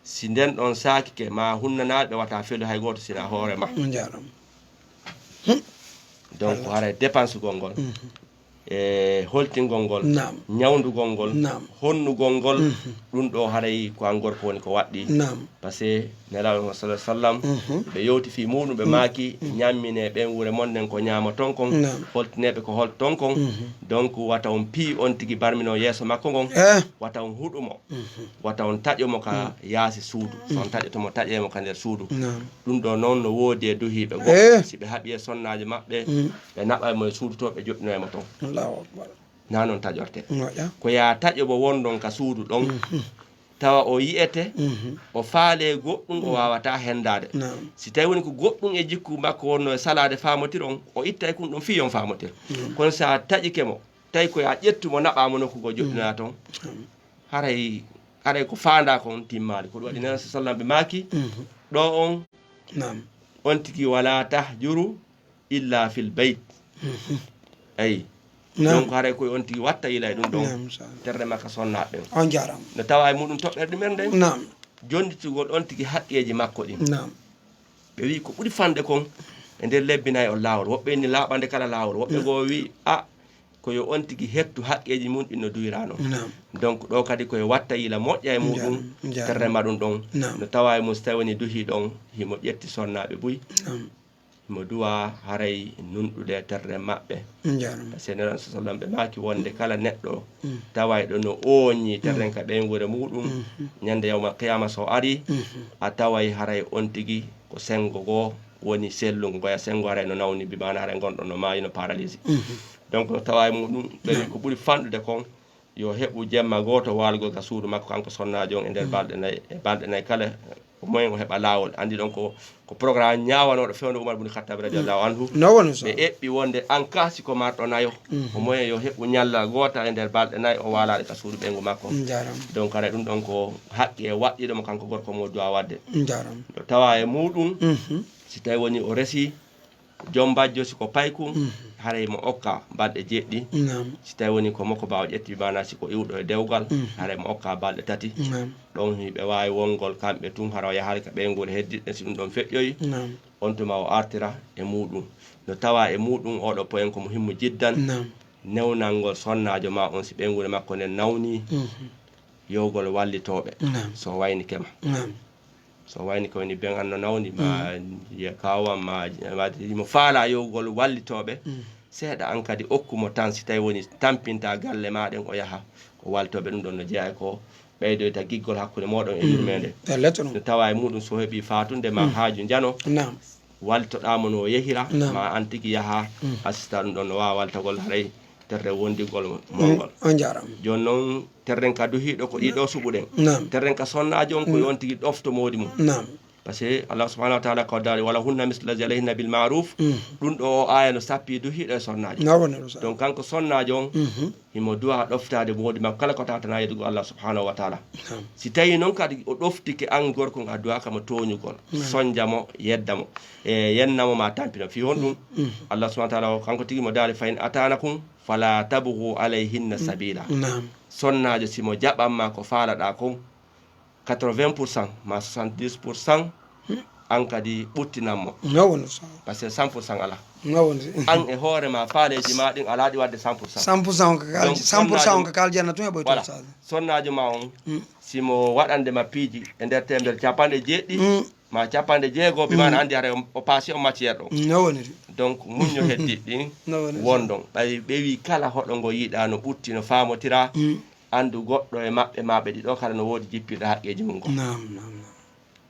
si nden ɗon saakike ma hunnanaaɓe wata felu hay gooto sina hoore ma. On njaaraama. Donc haray dépense gol ngol, e holtingol ngol, ñawndugol ngol, honnugol ngol, ɗum ɗo haray ko an gorko woni ko waɗɗi. Parce que Nelaaɗo sallallahu alayhi wa sallam ɓe yewti fii muuɗum, ɓe maaki, ñammine ɓeynguure mon nden ko ñaamoton kon, holtineeɓe ko holton kon. Donc wata on piyi on tigi barmino yeeso makko ngon, wata on huɗu mo, wata on taƴo mo ka yaasi suudu. So on taƴoto mo, taƴee mo ka nder suudu. Ɗum ɗo noon no woodi e duhiiɓe goo, si ɓe haɓi e sonnaajo maɓɓe, ɓe naɓay mo e suudu to, ɓe joɗɗinoya mo ton. Naa noon taƴortee. Ko yaa taƴo mo wonɗon ka suudu ɗon, tawa o yi'ete, o faalee goɗɗum, o waawataa henndaade. Si tawi woni ko goɗɗum e jikku makko wonnoo e salaade faamotir on, o ittay kun ɗum fii on faamotir. Kono si a taƴike mo, tawi ko yaa ƴettu mo naɓaa mo nokku goo joɗɗinaa ton, haray, haray ko faandaa kon timmaali. Ko ɗum waɗi Nelaaɗo sallam ɓe maaki, ɗo on, on tigi wala tahjuru illa fil bayt. Ayi. Donc haray koye on tigi watta yila e ɗum ɗon terre makka sonnaaɓe ɓen. On njaaraama. No tawa e muɗum toɓɓere ɗumen nden. Naam. Jonnditugol on tigi haqqeeji makko ɗin. Naam. Ɓe wi'i ko ɓuri fanɗe kon e nder lebbi nay on laawol. Woɓɓe inni laaɓande kala laawol. Woɓɓe goo wi'i a, ko yo on tigi hettu haqqeeji mum ɗin no duwiraa non. Donc ɗo kadi koye watta yila moƴƴa e muɗum terre ma ɗum ɗon. No tawa e mum si tawi woni duhii ɗon, himo ƴetti sonnaaɓe buy. Himo duwa haray nunɗude terre maɓɓe. Parce que Nelaaɗo sallam ɓe maaki wonde kala neɗɗo tawayɗo no ooñi terren ka ɓeynguure muɗum, ñande yawmal qiyama so ari, a taway haray on tigi ko senngo goo woni sellungo, goya senngo haray no nawni, bi maana haray ngonɗo no maayi, no paralysé. Donc no tawa e muɗum, ɓe wi ko ɓuri fanɗude kon, yo heɓu jemma gooto waalugol ka suudu makko kanko sonnaajo on e nder balɗe nay, e balɗe nay kala, au moins o heɓa laawol. Anndi ɗon ko, ko programme ñaawanooɗo fewndo Umar bun Khattab radiyallahu anhu. No woni so. Ɓe eɓɓi wonde an ka si ko marɗo nayo, au moins yo heɓu ñallal gootal e nder balɗe nay o waalaaɗo ka suudu ɓeyngu makko. Njaaraama. Donc haray ɗum ɗon ko haqqe waɗɗiiɗo mo kanko gorko mo duwa waɗde. Njaaraama. No tawa e muɗum, si tawi woni o resi, joom bajjo si ko payku, haray mo okka balɗe jeɗɗi. Si tawi woni ko makko baawo ƴetti, bi maana si ko iwɗo e dewgal, haray mo okka balɗe tati. Ɗon hiɓe waawi wongol kamɓe tun, hara o yahaali ka ɓeynguure heddiɗɗe, si ɗum ɗon feƴƴoyi, on tuma o artira e muɗum. No tawa e muɗum oɗo poyen ko muhimmu jiddan, newnangol sonnaajo ma on si ɓeynguure makko nden nawni, yowgol wallitooɓe so waynike ma. So wayni ko woni ben an no nawni ma, ye kawam ma, ma imo faala yowgol wallitooɓe seeɗa, an kadi okku mo tan, si tawi woni tampinta galle ma ɗen o yaha o wallitooɓe. Ɗum ɗon no jeyaa e ko ɓeydoyta giggol hakkunde mooɗon e yurmeende. No tawa e muɗum so heɓi faatunde ma haaju njano, wallitoɗaa mo no yehira, ma an tigi yaha assista ɗum ɗon no waawa wallitagol haray terre wondigol mo ngol. On njaaraama. Jooni noon terren ka duhiiɗo ko ɗiɗo suɓuɗen. Naam. Terren ka sonnaajo on ko yo on tigi ɗofto moodi mum. Naam. Parce que Allah subhanahu wa ta'ala ko daali wala hunna mislu lazi alayhinna bil ma'ruf. Ɗum ɗo o aya no sappi duhiiɗo e sonnaajo. Naam. Donc kanko sonnaajo on himo duwa ɗoftaade moodi makko kala ko tawata na yeɗugol Allah subhanahu wa ta'ala. Naam. Si tawi noon kadi o ɗoftike an gorko on a duwaka mo tooñugol. Naam. Sonja mo, yedda mo. E yenna mo ma tampina. Fi honɗum? Allah subhanahu wa ta'ala o kanko tigi mo daali fa in atanakum fala tabghu alayhinna sabila. Naam. Sonnaajo si mo jaɓan ma ko faalaɗa kon, quatre-vingts pour cent ma soixante-dix pour cent an kadi ɓuttinan mo. No woni so. Parce que cent pour cent ala. No woni. An e hoore ma faaleeji ma ɗin alaa ɗi waɗde cent pour cent. Cent pour cent on ko kal- Donc, cent pour cent on sonnaajo- ko kal janna tun e ɓoytol Voilà. Sonnaajo ma on, si mo waɗande ma piiji e nder temedere capanɗe jeeɗiɗi, ma capanɗe jeego, ɓe mana anndi hara o paasi on matière ɗo. No woniri. Donc muñño heddi ɗin wonɗon. Ɓay ɓe wi kala hoɗo ngo yiɗa no ɓutti no famotira, anndu goɗɗo e maɓɓe ma ɓe ɗiɗo kala no woodi jippirɗo haqqeeji mum ngo.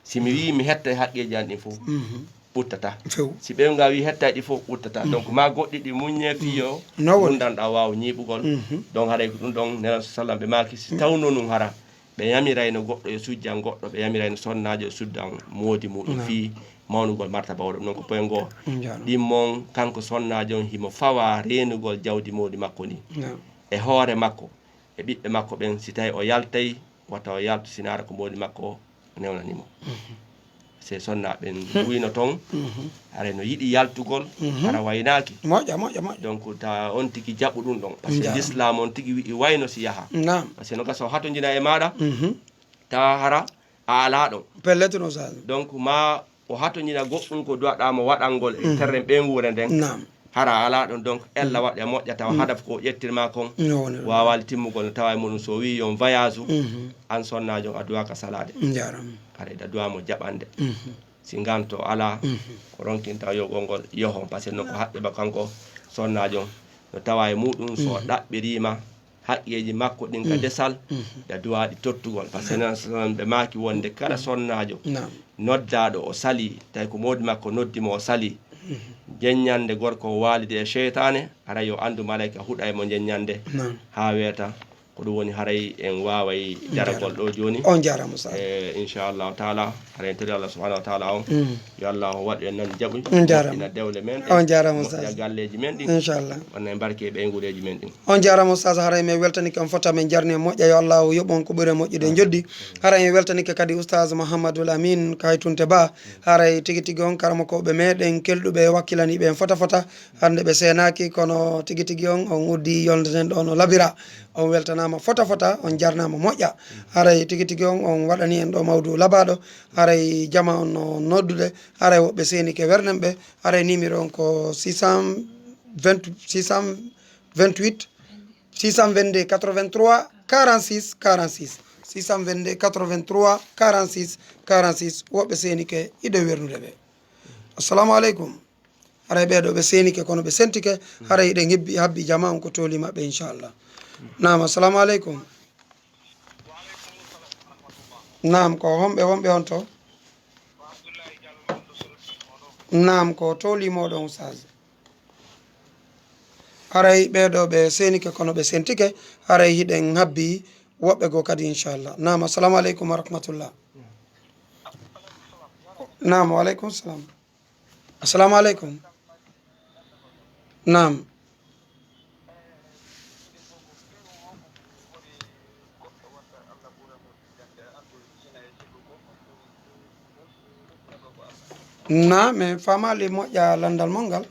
Si mi wi mi hetta e haqqeeji an ɗin fof, ɓuttata. Si ɓe nga wi hetta e ɗi fof, ɓuttata. Donc ma goɗɗi ɗi muññe fiyo gundanɗa waaw ñiiɓugol. Donc haray ko ɗum ɗon nelan sallam ɓe maaki si tawno nun hara ɓe yamirayno goɗɗo yo sujjan goɗɗo, ɓe yamirayno sonnaajo yo suddan moodi muɗum fii mawnugol martaba oɗo. Ɗum noon ko poye ngoo ɗimmon kanko sonnaajo on himo fawa reenugol jawdi moodi makko ndin e hoore makko e ɓiɓɓe makko ɓen. Si tawi o yaltay wata o yaltu sinaara ko moodi makko newnani mo. Se sonna ɓen wuyno ton, haray no yiɗi yaltugol, hara waynaaki. Moƴƴa, moƴƴa, moƴƴa. Donc, ta on tigi jaɓu ɗum ɗon. Parce que l'islam on tigi wi'i wayno si yaha. Naam. Parce que no gasa o hatonjina e maaɗa, ta hara a alaa ɗon. Pellet no sa. Donc, ma o hatonjina goɗɗum ko duwaɗaa mo waɗangol e terren ɓeynguure nden. Naam. Hara a alaa ɗon, donc, ella waɗa moƴƴa tawa hadaf ko o ƴettirma kon waawaali timmugol no tawa e muɗum. So o wi'i yon voyage, an sonnaajo a duwaaka salaade. Njaram. Hara ida duwa mo jaɓande. Si nganto alaa, ko ronkinta yogol ngol yohon, parce que non ko haqqe ba kanko sonnaajo no tawa e muɗum, so o ɗaɓɓiriima haqqeeji makko ɗin ka desal, ya duwaaɗi tottugol. Parce que non, ɓe maaki wonde kala sonnaajo noddaaɗo o sali, tawi ko moodi makko noddi mo o sali, jenñande gorko o waalidi e seytaane, hara yo anndu malayka huɗa e mo jenñande haa weeta. Ko ɗum woni haray en waaway jaragol ɗo jooni. On jaaraama, Ustaaz. Eh, inchallahu taala, haray en tori Allah subhanahu wa taala on. Yo Allah o waɗu en nan jaɓu. On jaaraama. Moƴƴina dewle men ɗen. On jaaraama, Ustaaz. Moƴƴina galleeji men ɗin. Inchallah. Wonna en barke e ɓeynguureeji men ɗin. On jaaraama, Ustaaz, haray men weltanike on fota, men jarni en moƴƴa, yo Allah o yoɓu on ko ɓuri e moƴƴude e njoddi. Haray en weltanike kadi Ustaaz Muhammadul Amin Kaytunte Ba. Haray tigi tigi on karamokooɓe meɗen kelɗuɓe wakkilaniiɓe en fota fota. Hannde ɓe seenaaki, kono tigi tigi on, on uddi yolnde nden ɗo no labira. On weltanaama fota fota, on jarnaama moƴƴa. Haray tigi tigi on, on waɗani en ɗo mawdu labaaɗo. Haray jama on no noddude. Haray woɓɓe seenike wernen ɓe. Haray numéro on ko six cent vingt, six cent vingt-huit, six cent vingt-deux, quatre-vingt-trois, quarante-six, quarante-six. Six cent vingt-deux, quatre-vingt-trois, quarante-six, quarante-six. Woɓɓe seenike iɗo wernude ɓe. Assalamu aleykum. Haray ɓee ɗoo ɓe seenike, kono ɓe sentike, haray hiɗen hebbi, habbi jama on ko tooli maɓɓe, inchallah. Naam, assalamu aleykum. Naam, ko homɓe wonɓe on to? Naam, ko tooli mooɗon, Ustaaz. Haray ɓee ɗoo ɓe seenike, kono ɓe sentike, haray hiɗen habbi woɓɓe goo kadi, inchallah. Naam, assalamu aleykum wa rahmatullah. Naam, wa aleykum salam. Assalamu aleykum. Naam. Naam, mi faamaali moƴƴa lanndal mon ngal.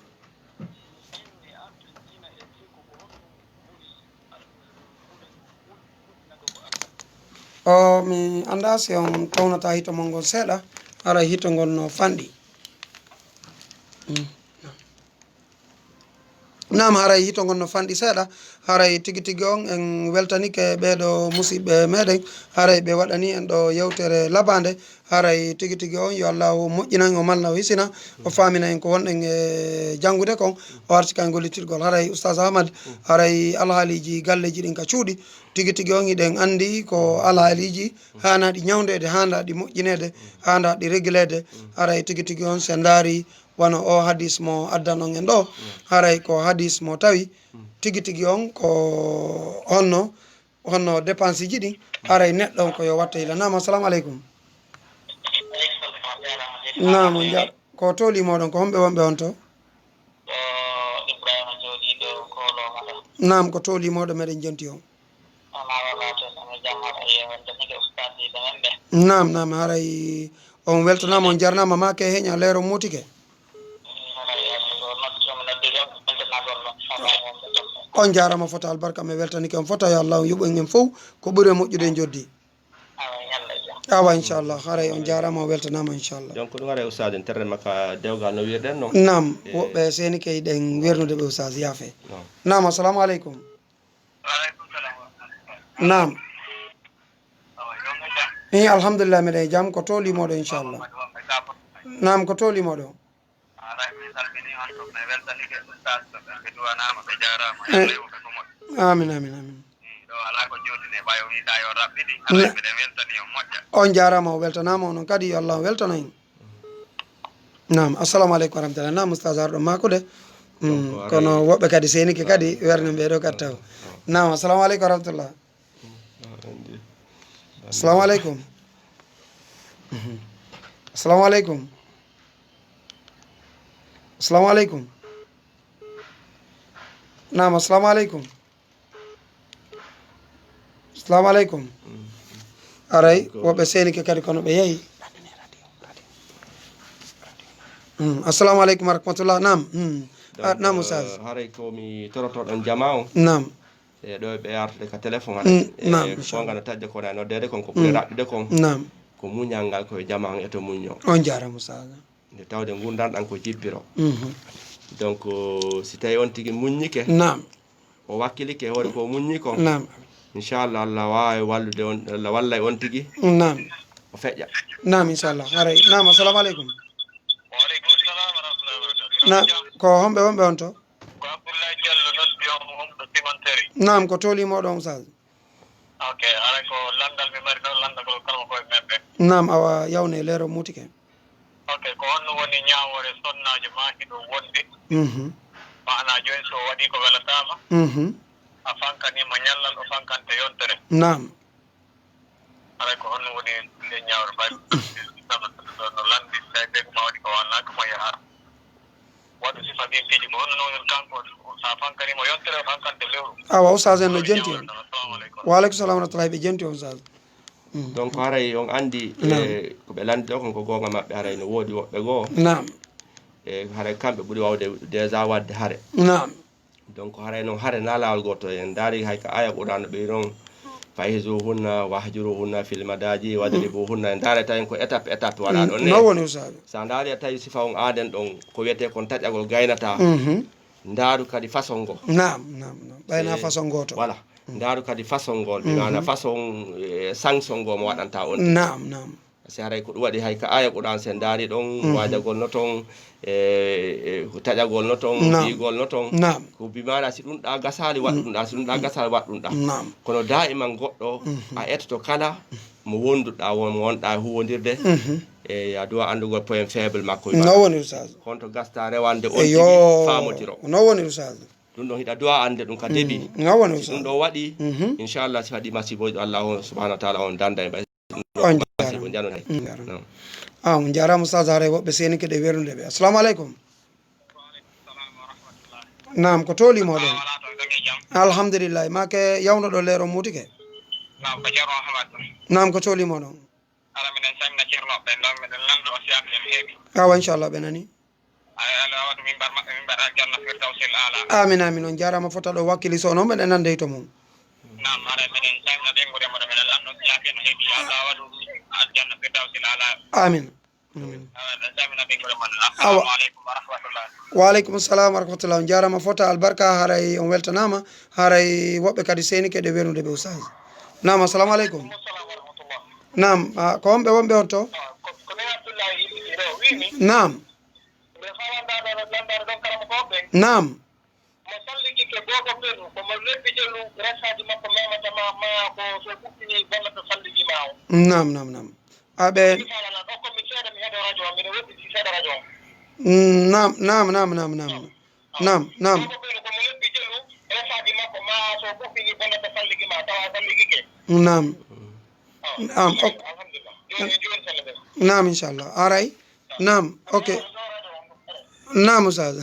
O, mi anndaa si on townata hito mon ngol seeɗa, haray hito ngol no fanɗi. Mm. Naam, haray hito ngol no fanɗi seeɗa, haray tigi tigi on en weltanike ɓee ɗoo musiɓɓe meɗen, haray ɓe waɗani en ɗo yewtere labaande, haray tigi tigi on, yo Allahu moƴƴinan, o malna, o hisina, o faamina en ko wonɗen e janngude kon, o arti kay gollitirgol. Haray Ustaaz Ahmad, haray alhaaliiji galleeji ɗin ka cuuɗi, tigi tigi on hiɗen anndi ko alhaaliiji haanaaɗi ñawndeede, haanaaɗi moƴƴineede, haanaaɗi regileede. Haray tigi tigi on, si en ndaari wano o hadis mo addanon en ɗo, haray ko hadis mo tawi tigi tigi on ko honno honno dépense ji ɗin, haray neɗɗo on ko yo watta hila. Naam, assalamu aleykum. Naam, on nja-, ko tooli mooɗon, ko homɓe wonɓe on to? Ko Ibrahima jooɗiiɗo ko Loomata. Naam, ko tooli mooɗo meɗen jonti on. Alaa, alaa, toon, emi jamma, e weltanike ustaasiiɓe men ɓe. Naam, naam, haray on weltanaama, on jarnaama, ma ke heña leero mutike. On jaaraama fota, albarka, mi weltanike on fota, yo Allah on yoɓu en en fof ko ɓuri e moƴƴude e njoddi. Awa, inchallah, haray on jaaraama, on weltanaama, inchallah. Donc, ɗum haray ustaas en terre makka dewgal no wirɗen noon. Naam, e woɓɓe seeni kay ɗen wernude ɓe ustaas, yaafe. Naam. Naam, assalamu aleykum. Naam. Ii, alhamdulillah, miɗen e jam. Ko to limoɗo, inchallah? Naam, ko to limoɗo? Amin, amin, amin. On jaaraama, o weltanaama, onon kadi, yo Allah weltano en. Naam, assalamu aleykum wa rahmatullah. Naam, ustaas arɗo makkude. Mm, kono woɓɓe kadi seenike kadi werne ɓee ɗoo kadi taw. Naam, assalamu aleykum wa rahmatullah. Assalamu aleykum. Mhm. Assalamu aleykum. Assalamu aleykum. Naam, assalamu aleykum. Assalamu aleykum. Aray, woɓɓe seenike kadi kono ɓe yehi. Mm, assalamu aleykum wa rahmatullah. Naam. Mm. Ah, donc, naam, euh, Oustaz. Haray ko mi torotoɗon jama on. Naam. E ɗo ɓe artude ka téléphone haɗa. Mm, e naam, ko inchallah. Ngana taƴde kono e noddeede kon, ko ɓuri, mm, raɗɗude kon. Naam. Ko muñal ngal, ko e jama on e to muñño. On jaaraama, Oustaz. Nde tawde ngurndan ɗan ko jippiro. Mhm. Donc, si tawi on tigi muññike, naam, o wakkilike e hoore ko muññi kon, naam, inchallah, Allah waawi wallude on, Allah wallay on tigi. Naam. O feƴƴa. Naam, inchallah. Haray, naam, assalamu aleykum. Wa aleykum salam wa rahmatullahi wa barakatuh. Na, ko homɓe wonɓe on to? Ko Abdoulaye Diallo noddi on, wonɗo Simanteri. Naam, ko tooli moɗon, Oustaz? Ok, haray ko lanndal mi mari ɗo, lanndagol kala ko e men ɓe. Naam, awa yawne leero mutike. Ok, ko honno woni ñaawoore sonnaajo maa hiɗo wondi? Mhm. Maanaa jooni so o waɗii ko welataama, mhm, a fankanii mo ñallal, o fankante yontere. Naam. Haray ko honno woni nde ñaawre mbaɗi? Sama ɗo no lanndi, tawi ɓe ko ma waɗi ko wallaaka mo yaha. Waɗu sifa ɗin piiji mo, honno woni kanko, sa fankanii mo yontere, o fankante lewru. Awa, Oustaz en no jenti on. Assalamu aleykum. Wa aleykum salam wa rahmatullahi, ɓe jenti on, Oustaz. Mm. Donc, haray on anndi, naam, e, ko ɓe lanndi ɗo kon ko goonga maɓɓe, haray no woodi woɓɓe goo. Naam. E, haray kamɓe ɓuri wawde déjà waɗde hare. Naam. Donc, haray noon hare na laawol gooto. En ndaari hay ka aya Qur'aana ɓe non, "Fa'izuhunna wahjuruhunna fil madaji wadribuhunna." En ndaara tawi ko étape, étape waɗa ɗon. Mm, no woni, Oustaz? Sa ndaari a tawi sifa on aaden ɗon, ko wiyetee kon taƴagol gaynata. Mhm. Ndaaru kadi façon ngo. Naam, naam, naam. Ɓayna, e, façon gooto. Voilà. Mhm. Ndaaru kadi façon ngol, bi maana, mhm, façon, e, sanction ngo mo waɗanta on. Naam, naam. Si haray ko ɗum waɗi hay ka aya Qur'an, si en ndaari ɗon, mhm, waajagol no ton, e, e, taƴagol no ton, naam, biyigol no ton. Naam. Ko bi maana si ɗum ɗa gasaali, waɗ, mm, ɗum ɗa, si ɗum ɗa gasaali, waɗ ɗum ɗa. Naam. Kono daa'iman goɗɗo, mhm, a etoto kala mo wonduɗa, won, mo wonɗa huwondirde, mhm, e a duwa anndugol point faible makko. No woni, Oustaz? Honto gasta rewande on, eyo, tigi faamotiro. No woni, Oustaz? Ɗum ɗon hiɗa duwa annde ɗum ka, mm, début. No woni, si ɗum, Oustaz, ɗo waɗi, mhm, inchallah, si waɗi masibo, Allah on subhanahu wa ta'ala on danda e ɓay. On jaaraama. Ɗum ɗo waɗi masibo, janon hay. Mm, jaaraama. No. Ah, on jaaraama, Oustaz, haray woɓɓe seenike ɗe wernude ɓe. Assalamu aleykum. Naam, ko tooli moɗon? Alhamdulillahi. Maake yawno ɗo leero mutike? Naam, ko Ceerno Ahmad. Naam, ko tooli moɗon? Ala, miɗen calmina ceernooɓe ɓen ɗon, miɗen lanndo o si aɓe en heewi. Awa, inchallah, ɓe nani. Ay, Allah waɗu mimbar maɓɓe, mimbar aljanna firdawsil aala. Amin, amin. On jaaraama fota ɗo wakkili so noon, meɗen nande to mum. Naam, haray miɗen calmina ɓeynguure mon, miɗen lanndo o si aɓe en heewi. Allah waɗu aljanna firdawsil aala. Amin. Mm. Awa. Wa aleykum salam wa rahmatullah. On jaaraama fota, albarka, haray on weltanaama, haray woɓɓe kadi seenike ɗe wernude ɓe, Oustaz. Naam, assalamu aleykum. Naam, ah, ko homɓe wonɓe on to? Naam. Naam. Mo salligi ke gooto ɓen, ko mo lebbi jelu, resaaji makko memata ma, ma ko so ɓuttini bonnata salligi ma o. Naam, naam, naam. Aɓe. Mi faala lan, okko mi seeɗa, mi heɗo radio o, miɗo woɗɗiti seeɗa radio o. Mm, naam, naam, naam, naam, naam. Naam, naam. Gooto ɓen, ko mo lebbi jelu, resaaji makko ma so ɓuttini bonnata salligi ma, tawa salligi ke. Naam. Naam, ok. Alhamdulillah. Jooni, jooni salligi. Naam, inchallah. Aray. Naam, ok. Naam, Oustaz.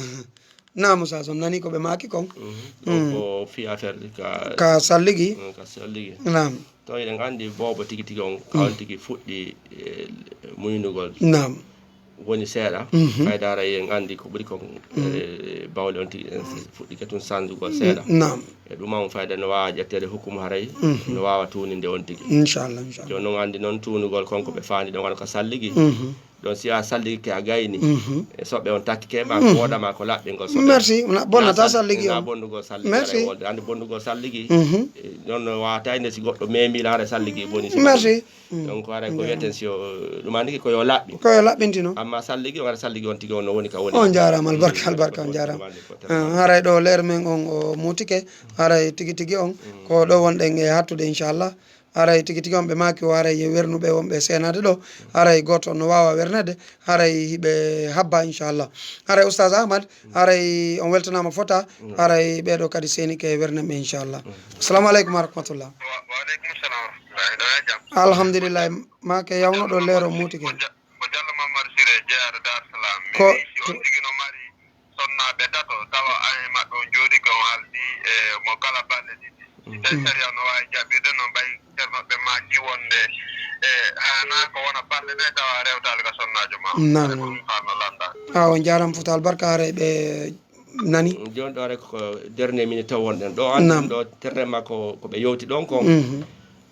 Naam, Oustaz, on nani ko ɓe maaki kon? Mhm. Mm. Ɗo ko fii affaire ka, ka salligi? Mm, ka salligi. Naam. To eɗen anndi boobo tigi tigi on, ka on, mm, tigi fuɗɗi, e, muynugol. Naam. Woni seeɗa, mhm, fayda haray en anndi ko ɓuri kon, mm, e, bawle on tigi, en fuɗɗike tun sanjugol seeɗa. Naam. E ɗum on fayda no waawa ƴetteede hukumu haray, mhm, no waawa tuuninde on tigi. Inchallah, inchallah. Jooni noon anndi noon tuunugol kon ko ɓe faandi ɗon wano ka salligi. Mhm. Ɗon si a salligi ke a gayni, mhm, e soɓe on takkike ma, mm, ko woodama ko laɓɓingol soɓe. Merci. Na, bonnata sal-, salligi na on. Bonnugol salligi. Merci. Haray wolde. Anndi bonnugol salligi, mhm, e, ɗon no waawata nde si goɗɗo memi laare salligi boni si. Merci. Mm. Donc, haray ko, mm, wiyeten si o, ɗum anndi ko yo laɓɓin. Ko yo laɓɓintino. Amma salligi, o waɗa salligi on tigi on no woni ka woni. On jaaraama, albarka, albarka, on jaaraama. Ah, haray ɗo leer men on o mutike, haray tigi tigi on, mm, ko ɗo wonɗen e hattude, inchallah. Haray tigi tigi on ɓe maaki o, haray e wernuɓe wonɓe seenaade ɗo, haray gooto on no waawa wernede, haray hiɓe habba, inchallah. Haray Oustaz Ahmad, haray on weltanaama fota, mm, haray ɓeeɗo kadi seenike wernen ɓe, inchallah. Mm. Assalamu aleykum wa rahmatullah. Wa, wa aleykum salam wa rahmatullah. Ɗo e jam? Alhamdulillah, maake yawno ɗo leero mutike. Ko Ja-, ko Jallo Mamadou Siré, jeyaɗo Dar Salam. Mi ko wi'i si on tigi no mari sonnaaɓe tato, tawa an e maɓɓe on jooɗike, on haaldi e mo kala balɗe ɗiɗi. Si tawi, mm, sariya no waawi jaɓirde, no mbayi ceerno ɓe maaki wonde, e, haanaa ko wona balɗe nayi tawa rewtaali ka sonnaajo ma. Naam, naam. Ko ɗum haalno lanndal. A, on njaaraama fota albarka, haray ɓe nani. Jooni ɗo haray ko dernier minute taw wonɗen ɗo. Anndi ɗo terrain makko ko ɓe yewti ɗon kon. Mhm.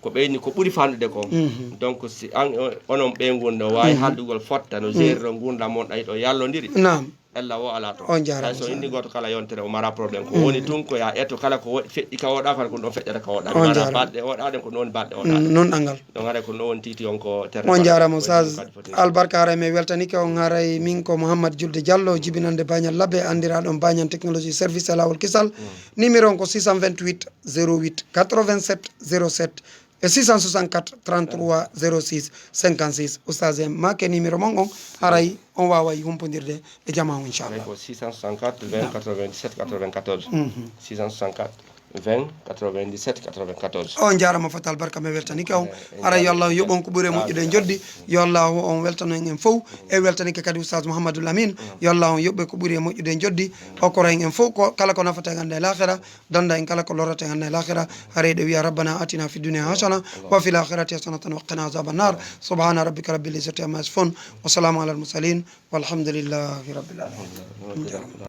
Ko ɓeyni ko ɓuri fanɗude kon. Mhm. Donc, si an, onon ɓeyngu no waawi haaldugol fotta no gérer ngurndan mon ɗan ɗo yallondiri. Naam. Ella wo alaa ton. On njaaraama. Hay so indi gooto kala yontere o mara problème. Ko woni tun ko ya eto kala ko wo-, feƴƴi ka woɗa kala ko ɗon feƴƴata ka woɗa. On njaaraama. Baɗɗe woɗaɗen ko non baɗɗe woɗaɗe. Mm, non angal. Donc haray ko non woni titi on ko terrain. On njaaraama Oustaz. Albarka, haray mi weltanike on, haray min ko Mouhammad Julde Diallo, jibinande Bagnal Labbe, anndiraaɗo on Bagnal Technologie Service e laawol kisal. Mm. Numéro on ko six cent vingt-huit zéro huit quatre-vingt-sept zéro sept e six cent soixante-quatre trente-trois zéro six cinquante-six. Oustaz, en maake numéro mon on, haray on waaway humpondirde e jamaa on, inchallah. Ko six cent soixante-quatre vingt quatre-vingt-dix-sept quatre-vingt-quatorze. Mhm. Six cent soixante-quatre vingt quatre-vingt-dix-sept quatre-vingt-quatorze. On njaaraama fota albarka, mi weltanike on. Eh, eh, haray yo Allah yoɓ on ko ɓuri e moƴƴude e njoddi. Yo Allah on weltano en en fow. E weltanike kadi Oustaz Mouhamadoul Amine. Yo Allah on yoɓ ɓe ko ɓuri e moƴƴude e njoddi. Okkora en en fow ko kala ko nafata en aduna e laakhira, danda en kala ko lorrata en aduna e laakhira. Haray ɗe wiya: ربنا آتنا في الدنيا حسنة وفي الآخرة حسنة وقنا عذاب النار. سبحان ربك رب العزة عما يصفون وسلام على المرسلين والحمد لله رب العالمين.